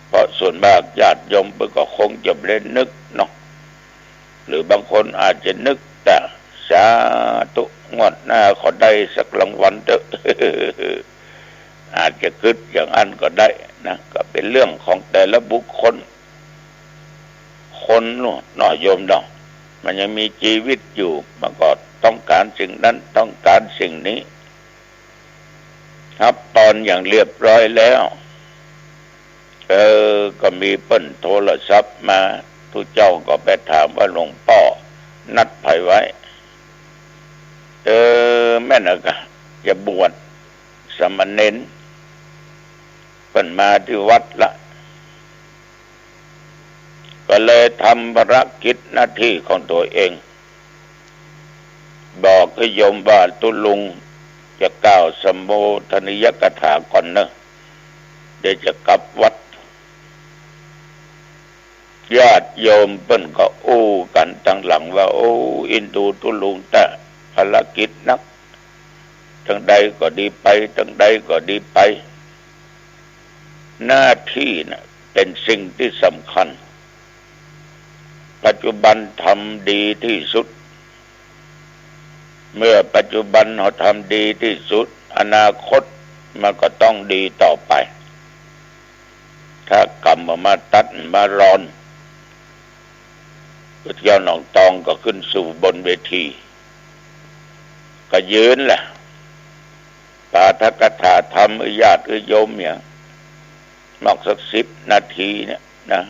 เพราะส่วนมากญาติโยมเปิ้นก็คงจะบ่ได้นึกเนาะ หรือบางคนอาจจะนึกแต่ สาธุ งวดหน้าขอได้สักรางวัลเต๊อะ อาจจะกึ๊ดอย่างอั้นก็ได้นะ ก็เป๋นเรื่องของแต่ละบุคคล คนเนาะโยมเนาะ มันยังมีจีวิตอยู่ มันก็ต้องก๋านสิ่งนั้น ต้องก๋านสิ่งนี้ ฮับปอนอย่างเรียบร้อยแล้ว เออ ก็มีเปิ้นโทรศัพท์มา ตุ๊เจ้าก็ไปถามว่าหลวงป้อนัดใผไว้ เออ แม่นอะกะ จะบวชสามเณร เปิ้นมาตี้วัดละ ก็เลยทำภารกิจหน้าตี้ของตั๋วเอง บอกกับโยมว่าตุ๊ลุงจะกล่าวสัมโมทนียกถาก่อนเน่อ เดี๋ยวจะกลับวัด ญาติโยมเปิ้นก็อู้กั๋นตังหลังว่า โอ้ อินดูตุ๊ลุงแต๊ ภารกิจนัก ตังใดก็ดีไป ตังใดก็ดีไป หน้าตี้น่ะเป๋นสิ่งตี้สำคัญ ปัจจุบันทำดีตี้สุด เมื่อปัจจุบันเฮาทำดีตี้สุด อนาคตมันก็ต้องดีต่อไป ถ้ากรรมบ่มาตัดบ่มารอน พุทธเจ้าหนองตองก็ขึ้นสู่บนเวที ก็ยืนแหละ ปาฐกถาธรรม เอื้อญาติเอื้อโยมเนี่ย มากสักสิบนาทีเนี่ยนะ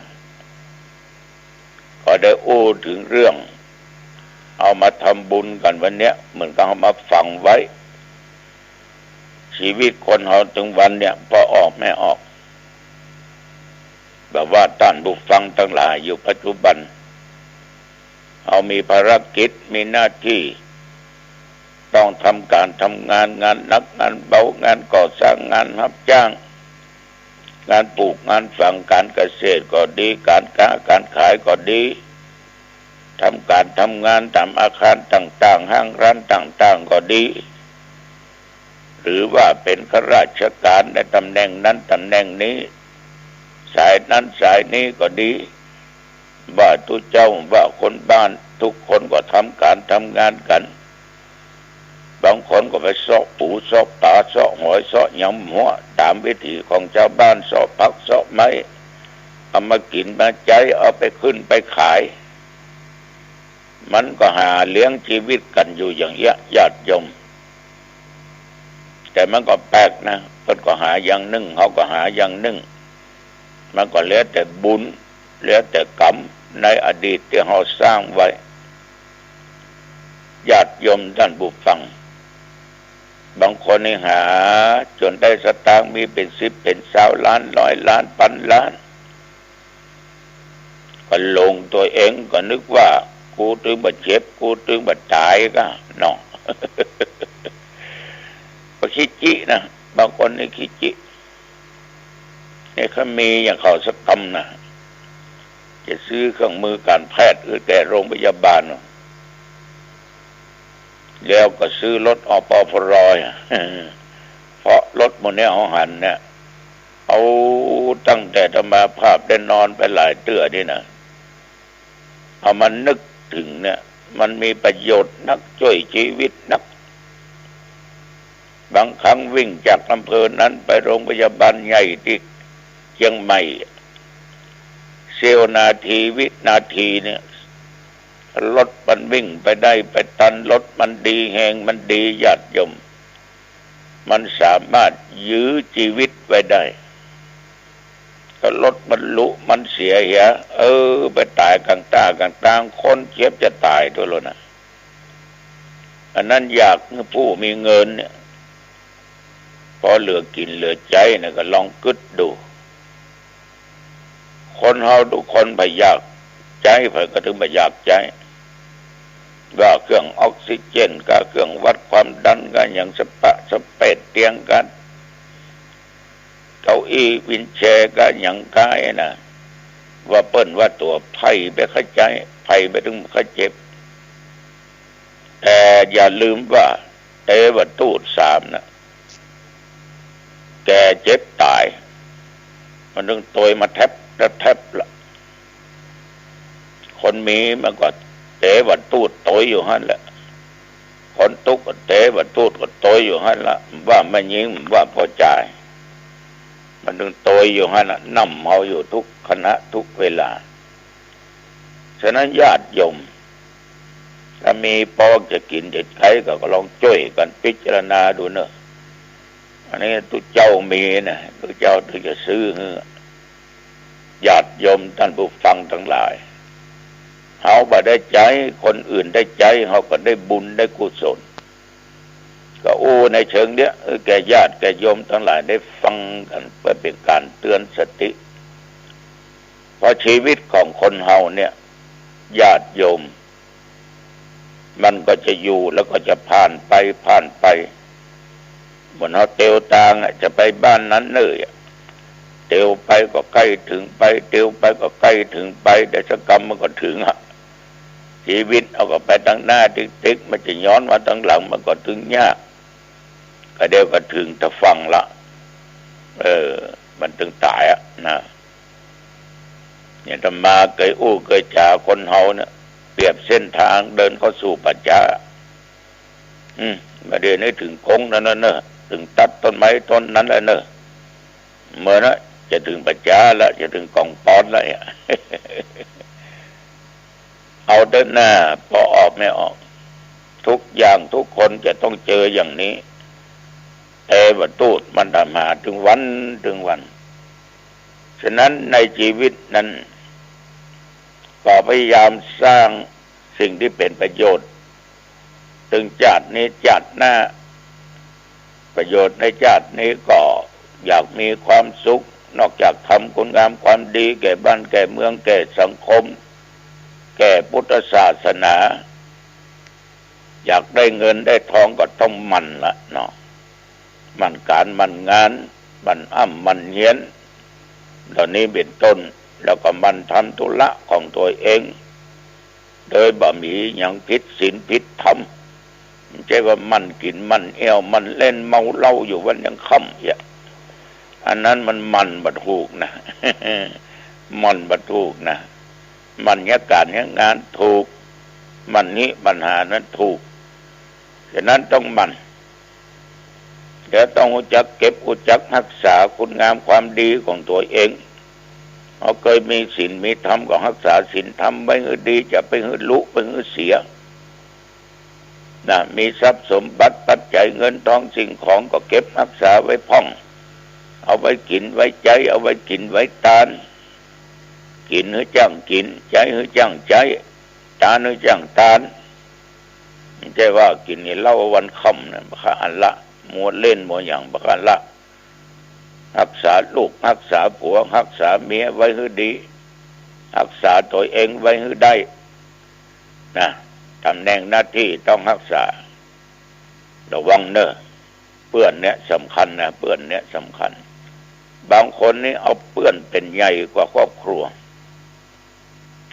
ก็ได้อู้เถิงเรื่อง เอามาทำบุญกั๋นวันเนี้ย เหมือนกับเอามาฝังไว้ ชีวิตคนเฮาตึงวันเนี่ย ป้อออกแม่ออก แบบว่าต้านผู้ฟังตังหลายอยู่ปัจจุบัน เฮามีภารกิจ มีหน้าตี้ ต้องทำก๋านทำงาน งานหนัก งานเบา งานก่อสร้าง งานฮับจ้าง งานปลูกงานฝัง ก๋านเกษตรก็ดี ก๋านก๊าก๋านขายก็ดี ทำก๋านทำงานต๋ามอาคารต่างๆ ห้างร้านต่างๆ ก็ดี หรือว่าเป๋นข้าราชก๋านในต๋ำแหน่งนั้นต๋ำแหน่งนี้ สายนั้นสายนี้ก็ดี บ่าตุ๊เจ้า บ่าคนบ้าน กู้คนก็ทำก๋านทำงานกั๋น บางคนก็ไปเซาะปูเซาะป๋า เซาะหอย เซาะหยังหัว ต๋ามวิถีของจาวบ้าน เซาะผักเซาะไม้ เอามากิ๋นมาใจ๊ เอาไปขึ้นไปขาย มันก็หาเลี้ยงชีวิตกั๋นอยู่อย่างเนี้ย ญาติโยม แต่มันก็แปลกนะ เปิ้นก็หาอย่างนึ่ง เฮาก็หาอย่างนึ่ง มันก็แล้วแต่บุญ แล้วแต่กรรมในอดีตตี้เฮาสร้างไว้ ญาติโยมต้านผู้ฟัง บางคนนี่หาจ๋นได้สตางค์ มีเป๋นสิบเป๋นซาวล้าน ร้อยล้าน ปันล้าน ก็หลงตั๋วเอง ก็นึกว่า กูตึงบ่เจ็บ กูตึงบ่ต๋ายก้า เนาะ ก็ขี้จินะ บางคนนี่ขี้จิ นี่เขามีอย่างเขาสักกำนะ จะซื้อเครื่องมือก๋านแพทย์หรือแก่โรงพยาบาล แล้วก็ซื้อรถ อปพร เพราะรถหมู่เนี้ย เฮาหันเนี่ย เอาตั้งแต่อาตมาภาพได้นอนไปหลายเตื้อนี่นะ เอามานึกเถิงเนี่ย มันมีประโยชน์นัก จ้วยชีวิตนัก บางครั้งวิ่งจากอำเภอนั้นไปโรงพยาบาลใหญ่ตี้เจียงใหม่ เสี้ยวนาที วินาทีเนี่ย รถมันวิ่งไปได้ ไปตัน รถมันดี แฮงมันดี ญาติโยม มันสามารถยื้อชีวิตไว้ได้ ถ้ารถมันลุ มันเสียเหีย เออ ไปต๋ายก๋างต้ากลางตาง คนเจ็บจะต๋ายตั๊วแล้วนะ อันนั้นอยากหื้อผู้มีเงินเนี่ย ปอเหลือกิ๋นเหลือใจ๊เนี่ย ก็ลองกึ๊ดดู คนเฮากู้คนบ่อยากใจ๊ ใผก็ตึงบ่อยากใจ๊ ว่าเครื่องออกซิเจนก้า เครื่องวัดความดันก้า หยังสะปะสะเปด เตียงก้า เก้าอี้วีลแชร์ก้า หยังก้านะ ว่าเปิ้นว่าตั๋ว ใผบ่เข้าใจ๊ ใผบ่ตึงบ่เข้าเจ็บ แต่อย่าลืมว่า เตวทูตสามนะ แก่เจ็บต๋าย มันตึงตวยมาแทบและแทบละ คนมีมันก็เตวทูตตวยอยู่หั้นแหละ คนตุ๊กข์ก็เตวทูตก็ตวยอยู่หั้นละ ว่าแม่ญิง ว่าป้อจาย มันตึงตวยอยู่หั้นละ นำเฮาอยู่กู้ขณะกู้เวลา ฉะนั้นญาติโยม ถ้ามีปอจะกิ๋นจะใจ๊ก็ลองจ้วยกั๋นพิจารณาดูเน่อ อันนี้ตุ๊เจ้ามีนะ ตุ๊เจ้าตึงจะซื้อหื้อ ญาติโยมต้านผู้ฟังตังหลาย เฮาบ่ได้ใจ๊ คนอื่นได้ใจ๊ เฮาก็ได้บุญได้กุศล ก็อู้ในเชิงเนี้ย เออ แก่ญาติแก่โยมตังหลายได้ฟังกั๋น เปื้อเป๋นก๋านเตื๋อนสติ เพราะชีวิตของคนเฮาเนี่ย ญาติโยม มันก็จะอยู่แล้วก็จะผ่านไป ผ่านไป เหมือนเฮาเตียวตางอะ จะไปบ้านนั้นเน่ออะ เตียวไปก็ใก้เถิงไป เตียวไปก็ใก้เถิงไป ได้สักกำมันก็เถิงอะ ชีวิตเฮาก็ไปตังหน้าติ๊กๆ มันจะย้อนมาตังหลังมันก็ตึงยาก ก็เดี๋ยวก็เถิงตะฝั่งละ เออ มันตึงต๋ายอะนะ เนี่ยอาตมาเกยอู้เกยจ๋าคนเฮาเนี่ย เปรียบเส้นตางเดินเข้าสู่ป่าจ๊า อืม บ่าเดี่ยวนี้เถิงโก๊งนั้นแล้วเน่อ เถิงตั๊ดต้นไม้ต้นนั้นแล้วเน่อ เมื่อนะ จะเถิงป่าจ๊าละ จะเถิงก๋องปอนละเนี่ย เอาเต๊อะหน้า ปอออกแม่ออก กู้อย่างกู้คนจะต้องเจออย่างนี้ แต่บ่ตูดมันต๋ามหาตึงวันตึงวัน ฉะนั้นในจีวิตนั้น ก็พยายามสร้างสิ่งตี้เป๋นประโยชน์ ตึงจาตินี้จาติหน้า ประโยชน์ในจาตินี้ก็อยากมีความสุข นอกจากทำคุณงามความดีแก่บ้านแก่เมืองแก่สังคม แก่พุทธศาสนา อยากได้เงินได้ทองก็ต้องหมั่นละเนาะ หมั่นก๋านหมั่นงาน หมั่นอ้ำหมั่นเฮียน เหล่านี้เป๋นต้น แล้วก็หมั่นทำธุระของตั๋วเอง โดยบ่มีหยังผิดศีลผิดธรรม บ่ใจ้ว่าหมั่นกิ๋นหมั่นแอ่วหมั่นเล่นเมาเหล้าอยู่วันยังค่ำเยียะ อันนั้นมันหมั่นบ่ถูกนะ หมั่นบ่ถูกนะ หมั่นเยียะก๋านเยียะงานถูก หมั่นหนี้หมั่นหานั้นถูก ฉะนั้นต้องหมั่น แล้วต้องฮู้จักเก็บฮู้จักฮักษาคุณงามความดีของตั๋วเอง เฮาเกยมีศีลมีธรรมก็ฮักษาศีลธรรมไว้หื้อดี จะไปหื้อลุ ไปหื้อเสีย นะ มีทรัพย์สมบัติปัจจัยเงินทองสิ่งของก็เก็บฮักษาไว้พ่อง เอาไว้กิ๋นไว้ใจ๊ เอาไว้กิ๋นไว้ตาน กิ๋นหื้อจ้างกิ๋น ใจ๊หื้อจ้างใจ๊ ตานหื้อจ้างตาน บ่ใจ้ว่ากิ๋นเหล้าวันค่ำนะ บ่คะอันละ มัวเล่นมัวหยัง บ่คะอันละ ฮักษาลูก ฮักษาผัว ฮักษาเมียไว้หื้อดี ฮักษาตั๋วเองไว้หื้อได้ นะ ต๋ำแหน่งหน้าตี้ต้องฮักษา ระวังเน่อ เปื้อนเนี่ยสำคัญนะ เปื้อนเนี่ยสำคัญ บางคนนี่เอาเปื้อนเป๋นใหญ่กว่าครอบครัว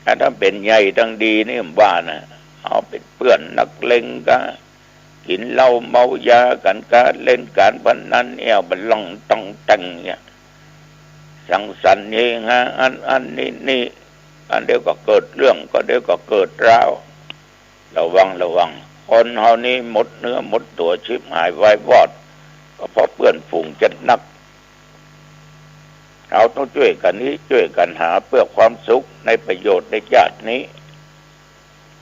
ถ้า ถ้าเป๋นใหญ่ตังดีนี่บ่ว่านะ เอาเป๋นเปื้อนนักเลงกา กิ๋นเหล้าเมายากั๋นกา เล่นก๋านพนันแอ่วบ่าล่องต่องแต่งเนี่ย สังสรรค์เฮฮาอัน อันนี้นี่ อันเดียวก็เกิดเรื่อง ก็เดียวก็เกิดราว ระวัง ระวัง คนเฮานี้หมดเนื้อหมดตั๋ว ฉิบหายวายวอด ก็เพราะเปื้อนฝูงจัดนัก เฮาต้องจ้วยกั๋นฮิ้ว จ้วยกั๋นหาเปื้อความสุขในประโยชน์ในจาตินี้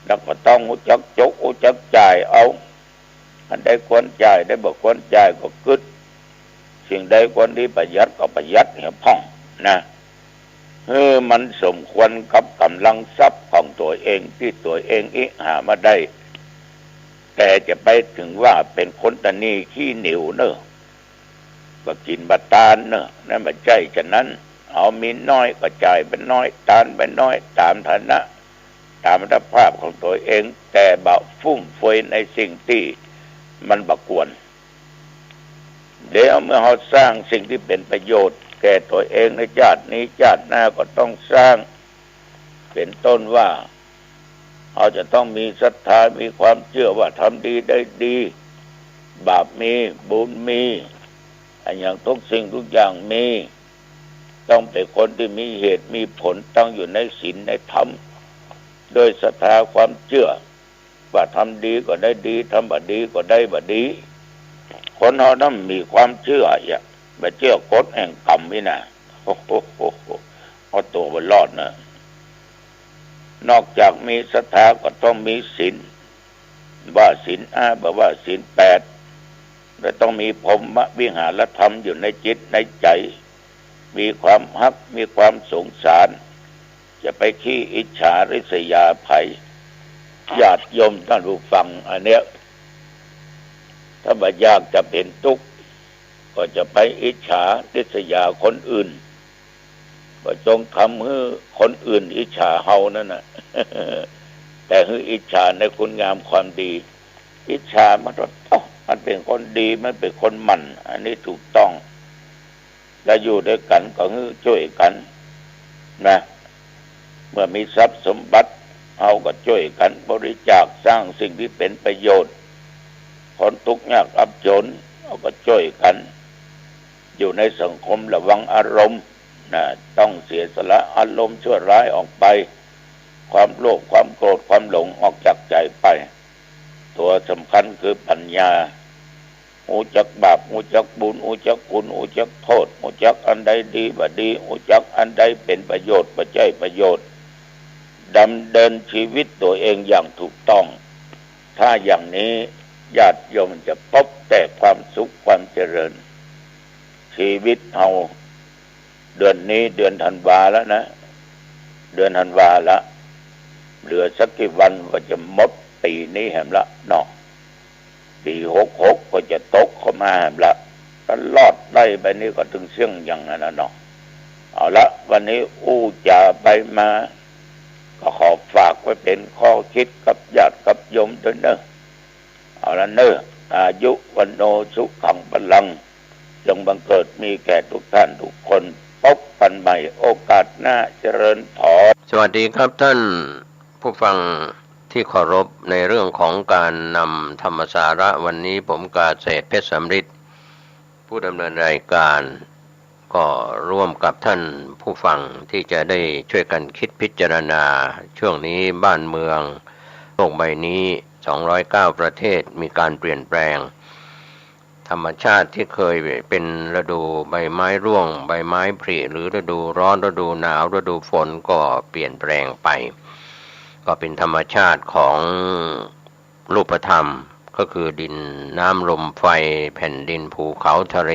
แล้วก็ต้องฮู้จักจก ฮู้จักจ่ายเอา อันใดควรจ่าย ได้บ่ควรจ่ายก็กึ๊ด สิ่งใดควรตี้ประหยัดก็ประหยัดเหียพ่องนะ หื้อมันสมควรกับก๋ำลังทรัพย์ของตั๋วเองตี้ตั๋วเองอิหามาได้ แต่จะไปเถิงว่าเป๋นคนตะนีขี้เหนียวเน่อ บ่กิ๋นบ่ตานเน่อ นั้นบ่ใจ้ฉะนั้น เอามีน้อยก็จ่ายไปน้อย ตานไปน้อย ต๋ามฐานะ ต๋ามอัตภาพของตั๋วเอง แต่บ่ฟุ่มเฟือยในสิ่งตี้มันบ่ควร แล้วเมื่อเฮาสร้างสิ่งตี้เป๋นประโยชน์แก่ตั๋วเองในจาตินี้ จาติหน้าก็ต้องสร้าง เป๋นต้นว่า เฮาจะต้องมีศรัทธา มีความเจื้อว่าทำดีได้ดี บาปมี บุญมี อะหยังทุกสิ่งทุกอย่างมี ต้องเป๋นคนตี้มีเหตุมีผลตั้งอยู่ในศีลในธรรม ด้วยศรัทธาความเจื้อ ว่าทำดีก็ได้ดี ทำบ่ดีก็ได้บ่ดี คนเฮานั้นมีความเจื้อเยียะ บ่เจื้อกฎแห่งกรรมนี่นะ โอ้โห เอาตั๋วบ่รอดนะ นอกจากมีศรัทธาก็ต้องมีศีล ว่าศีลห้า บ่ว่าศีลแปด และต้องมีพรหมวิหารธรรมอยู่ในจิตในใจ๋ มีความฮัก มีความสงสาร จะไปขี้อิจฉาริษยาใผ ญาติโยมต้านผู้ฟัง อันเนี้ย ถ้าบ่อยากจะเป๋นตุ๊กข์ ก็จะไปอิจฉาริษยาคนอื่น บ่จงทำหื้อคนอื่นอิจฉาเฮานั่นน่ะ แต่หื้ออิจฉาในคุณงามความดี อิจฉามันว่า เอ้า มันเป๋นคนดี มันเป๋นคนหมั่น อันนี้ถูกต้อง แล้วอยู่ตวยกั๋นก็หื้อจ้วยกั๋นนะ เมื่อมีทรัพย์สมบัติ เฮาก็จ้วยกั๋นบริจาค สร้างสิ่งตี้เป๋นประโยชน์ คนทุกข์ยากอับจน เฮาก็จ้วยกั๋น อยู่ในสังคมระวังอารมณ์นะ ต้องเสียสละอารมณ์ชั่วร้ายออกไป ความโลภ ความโกรธ ความหลงออกจากใจ๋ไป ตั๋วสำคัญคือปัญญา ฮู้จักบาป ฮู้จักบุญ ฮู้จักคุณ ฮู้จักโต้ษ ฮู้จักอันใดดีบ่ดี ฮู้จักอันใดเป๋นประโยชน์ บ่ใจ้ประโยชน์ ดำเนินชีวิตตั๋วเองอย่างถูกต้อง ถ้าอย่างนี้ ญาติโยมจะพบแต่ความสุขความเจริญ ชีวิตเฮา เดือนนี้เดือนธันวาแล้วนะ เดือนธันวาละ เหลือสักกี่วันว่าจะหมดปีนี้แหมละเนาะ ปีหกหกก็จะตกเข้ามาแหมละ ตลอดไล่ไปนี่ก็ตึงเสี้ยงอย่างนั้นนะเนาะ เอาละ วันนี้อู้จ๋าไปมา ก็ขอฝากไว้เป๋นข้อคิดกับญาติกับโยมด้วยเนอะ เอาละเนอะ อายุ วัณโณ สุขัง พลัง จงบังเกิดมีแก่ทุกท่านทุกคน พบกันใหม่โอกาสหน้า เจริญพร สวัสดีครับท่านผู้ฟังที่เคารพ ในเรื่องของการนำธรรมสาระวันนี้ ผมกาเสถเพชรสำริด ผู้ดำเนินรายการ ก็ร่วมกับท่านผู้ฟังที่จะได้ช่วยกันคิดพิจารณา ช่วงนี้บ้านเมืองโลกใบนี้ สองร้อยเก้าประเทศ มีการเปลี่ยนแปลง ธรรมชาติที่เคยเป็นฤดูใบไม้ร่วง ใบไม้ผลิ หรือฤดูร้อน ฤดูหนาว ฤดูฝน ก็เปลี่ยนแปลงไป ก็เป็นธรรมชาติของรูปธรรม ก็คือดินน้ำลมไฟ แผ่นดินภูเขาทะเล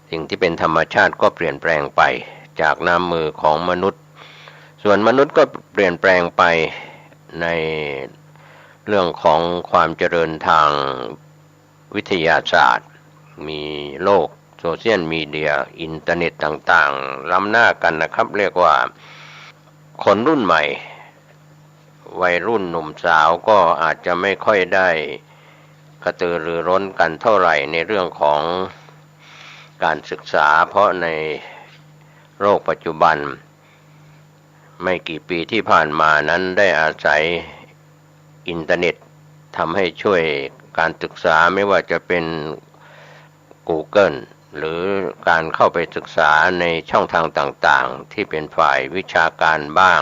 สิ่งที่เป็นธรรมชาติก็เปลี่ยนแปลงไปจากน้ำมือของมนุษย์ ส่วนมนุษย์ก็เปลี่ยนแปลงไปในเรื่องของความเจริญทางวิทยาศาสตร์ มีโลกโซเชียลมีเดีย อินเทอร์เน็ตต่างๆ ล้ำหน้ากันนะครับ เรียกว่าคนรุ่นใหม่ วัยรุ่นหนุ่มสาวก็อาจจะไม่ค่อยได้กระตือรือร้นกันเท่าไหร่ในเรื่องของการศึกษา เพราะในโลกปัจจุบัน ไม่กี่ปีที่ผ่านมานั้นได้อาศัยอินเทอร์เน็ตทำให้ช่วยการศึกษา ไม่ว่าจะเป็น กูเกิล หรือการเข้าไปศึกษาในช่องทางต่างๆ ที่เป็นฝ่ายวิชาการบ้าง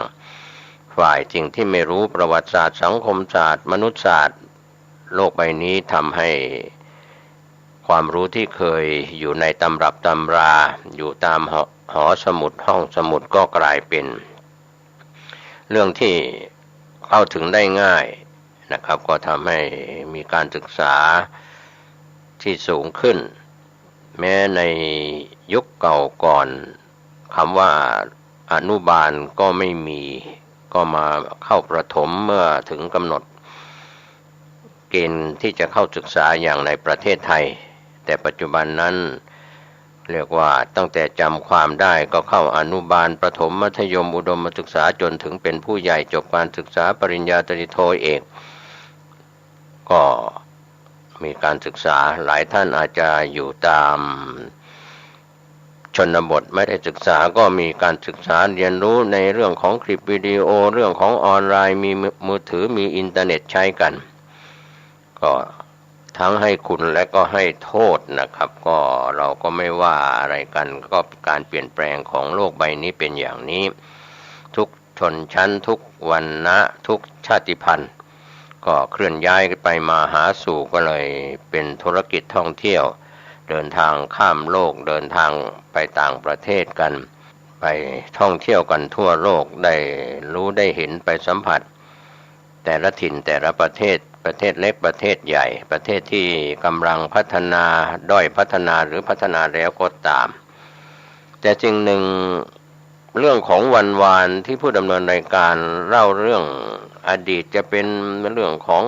ฝ่ายสิ่งที่ไม่รู้ ประวัติศาสตร์ สังคมศาสตร์ มนุษยศาสตร์ โลกใบนี้ทำให้ความรู้ที่เคยอยู่ในตำรับตำรา อยู่ตามหอ หอสมุด ห้องสมุด ก็กลายเป็นเรื่องที่เข้าถึงได้ง่ายนะครับ ก็ทำให้มีการศึกษาที่สูงขึ้น แม้ในยุคเก่าก่อน คำว่าอนุบาลก็ไม่มี ก็มาเข้าประถมเมื่อถึงกำหนดเกณฑ์ที่จะเข้าศึกษาอย่างในประเทศไทย แต่ปัจจุบันนั้นเรียกว่าตั้งแต่จำความได้ก็เข้าอนุบาล ประถม มัธยม อุดมศึกษา จนถึงเป็นผู้ใหญ่ จบการศึกษาปริญญาตรี โท เอก ก็มีการศึกษา หลายท่านอาจจะอยู่ตามชนบทไม่ได้ศึกษา ก็มีการศึกษาเรียนรู้ในเรื่องของคลิปวิดีโอ เรื่องของออนไลน์ มีมือถือ มีอินเทอร์เน็ตใช้กัน ก็ทั้งให้คุณและก็ให้โทษนะครับ ก็เราก็ไม่ว่าอะไรกัน ก็การเปลี่ยนแปลงของโลกใบนี้เป็นอย่างนี้ ทุกชนชั้น ทุกวรรณะ ทุกชาติพันธุ์ ก็เคลื่อนย้ายไปมาหาสู่ ก็เลยเป็นธุรกิจท่องเที่ยว เดินทางข้ามโลก เดินทางไปต่างประเทศกัน ไปท่องเที่ยวกันทั่วโลก ได้รู้ได้เห็นไปสัมผัส แต่ละถิ่นแต่ละประเทศ ประเทศเล็กประเทศใหญ่ ประเทศที่กำลังพัฒนา ด้อยพัฒนา หรือพัฒนาแล้วก็ตาม แต่สิ่งหนึ่ง เรื่องของวันวานที่ผู้ดำเนินรายการเล่าเรื่องอดีต จะเป็นเรื่องของ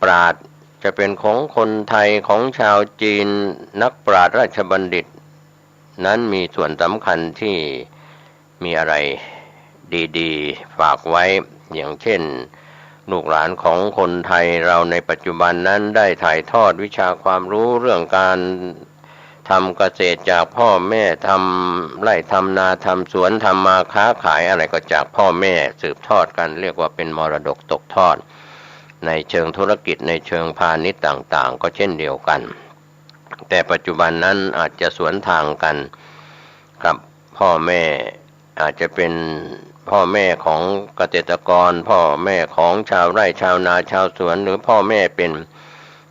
ปราชญ์ จะเป็นของคนไทย ของชาวจีน นักปราชญ์ราชบัณฑิต นั้นมีส่วนสำคัญที่มีอะไรดีๆ ฝากไว้ อย่างเช่น ลูกหลานของคนไทยเราในปัจจุบันนั้นได้ถ่ายทอดวิชาความรู้เรื่องการทำเกษตรจากพ่อแม่ ทำไร่ทำนา ทำสวน ทำมาค้าขายอะไรก็จากพ่อแม่สืบทอดกัน เรียกว่าเป็นมรดกตกทอด ในเชิงธุรกิจ ในเชิงพาณิชย์ต่างๆ ก็เช่นเดียวกัน แต่ปัจจุบันนั้นอาจจะสวนทางกันกับพ่อแม่ อาจจะเป็นพ่อแม่ของเกษตรกร พ่อแม่ของชาวไร่ชาวนาชาวสวน หรือพ่อแม่เป็น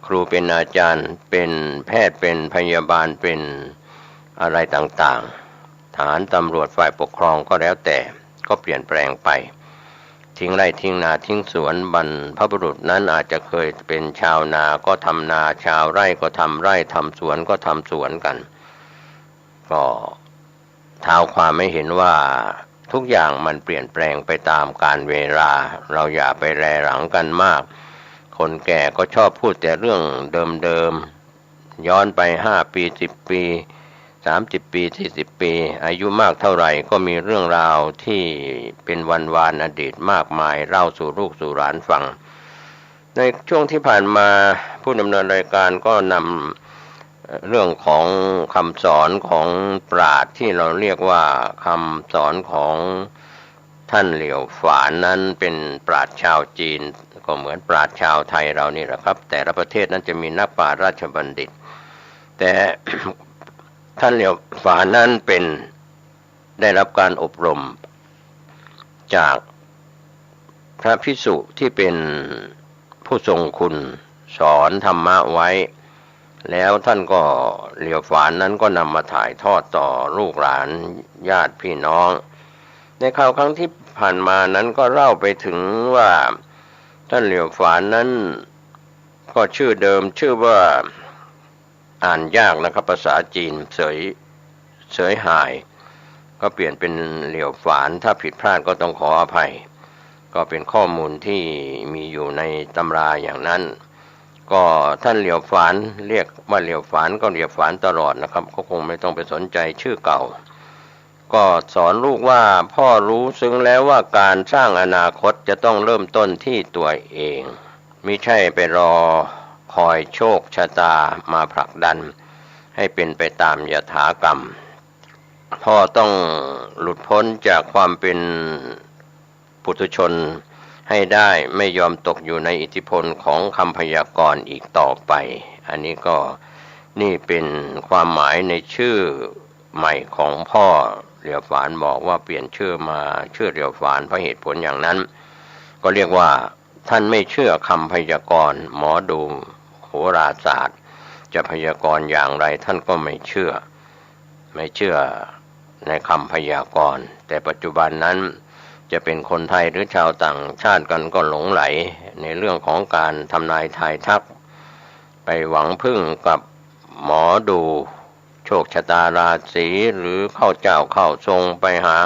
ครูเป็นอาจารย์ เป็นแพทย์เป็นพยาบาล เป็นอะไรต่างๆ ทหารตำรวจฝ่ายปกครองก็แล้วแต่ ก็เปลี่ยนแปลงไป ทิ้งไร่ทิ้งนาทิ้งสวน บรรพบุรุษนั้นอาจจะเคยเป็นชาวนาก็ทำนา ชาวไร่ก็ทำไร่ ทำสวนก็ทำสวนกัน ก็เท้าความให้เห็นว่าทุกอย่างมันเปลี่ยนแปลงไปตามกาลเวลา เราอย่าไปแลหลังกันมาก คนแก่ก็ชอบพูดแต่เรื่องเดิมๆ ย้อนไปห้าปี สิบปี สามสิบปี สี่สิบปี อายุมากเท่าไหร่ก็มีเรื่องราวที่เป็นวันวานอดีตมากมายเล่าสู่ลูกสู่หลานฟัง ในช่วงที่ผ่านมาผู้ดำเนินรายการก็นำ เอ่อ เรื่องของคำสอนของปราชญ์ที่เราเรียกว่าคำสอนของท่านเหลียวฝานนั้นเป็นปราชญ์ชาวจีน ก็เหมือนปราชญ์ชาวไทยเรานี่แหละครับ แต่ละประเทศนั้นจะมีนักปราชญ์ราชบัณฑิต แต่ ท่านเหลียวฝานนั้นเป็น ได้รับการอบรมจากพระภิกษุที่เป็นผู้ทรงคุณสอนธรรมะไว้ แล้วท่านก็ เหลียวฝานนั้นก็นำมาถ่ายทอดต่อลูกหลานญาติพี่น้อง ในคราวครั้งที่ผ่านมานั้นก็เล่าไปถึงว่าท่านเหลียวฝานนั้นก็ชื่อเดิมชื่อว่า อ่านยากนะครับ ภาษาจีน เสย เสยหาย ก็เปลี่ยนเป็นเหลียวฝาน ถ้าผิดพลาดก็ต้องขออภัย ก็เป็นข้อมูลที่มีอยู่ในตำราอย่างนั้น ก็ท่านเหลียวฝาน เรียกว่าเหลียวฝานก็เหลียวฝานตลอดนะครับ ก็คงไม่ต้องไปสนใจชื่อเก่า ก็สอนลูกว่า พ่อรู้ซึ้งแล้วว่าการสร้างอนาคตจะต้องเริ่มต้นที่ตัวเอง มิใช่ไปรอคอยโชคชะตามาผลักดันให้เป็นไปตามยถากรรม พ่อต้องหลุดพ้นจากความเป็นปุถุชนให้ได้ ไม่ยอมตกอยู่ในอิทธิพลของคำพยากรณ์อีกต่อไป อันนี้ก็ นี่เป็นความหมายในชื่อใหม่ของพ่อเหลียวฝาน บอกว่าเปลี่ยนชื่อมาชื่อเหลียวฝานเพราะเหตุผลอย่างนั้น ก็เรียกว่าท่านไม่เชื่อคำพยากรณ์ หมอดูโหราศาสตร์ จะพยากรณ์อย่างไรท่านก็ไม่เชื่อ ไม่เชื่อในคำพยากรณ์ แต่ปัจจุบันนั้นจะเป็นคนไทยหรือชาวต่างชาติกันก็หลงใหลในเรื่องของการทำนายทายทัก ไปหวังพึ่งกับหมอดูโชคชะตาราศี หรือเข้าเจ้าเข้าทรง ไปหา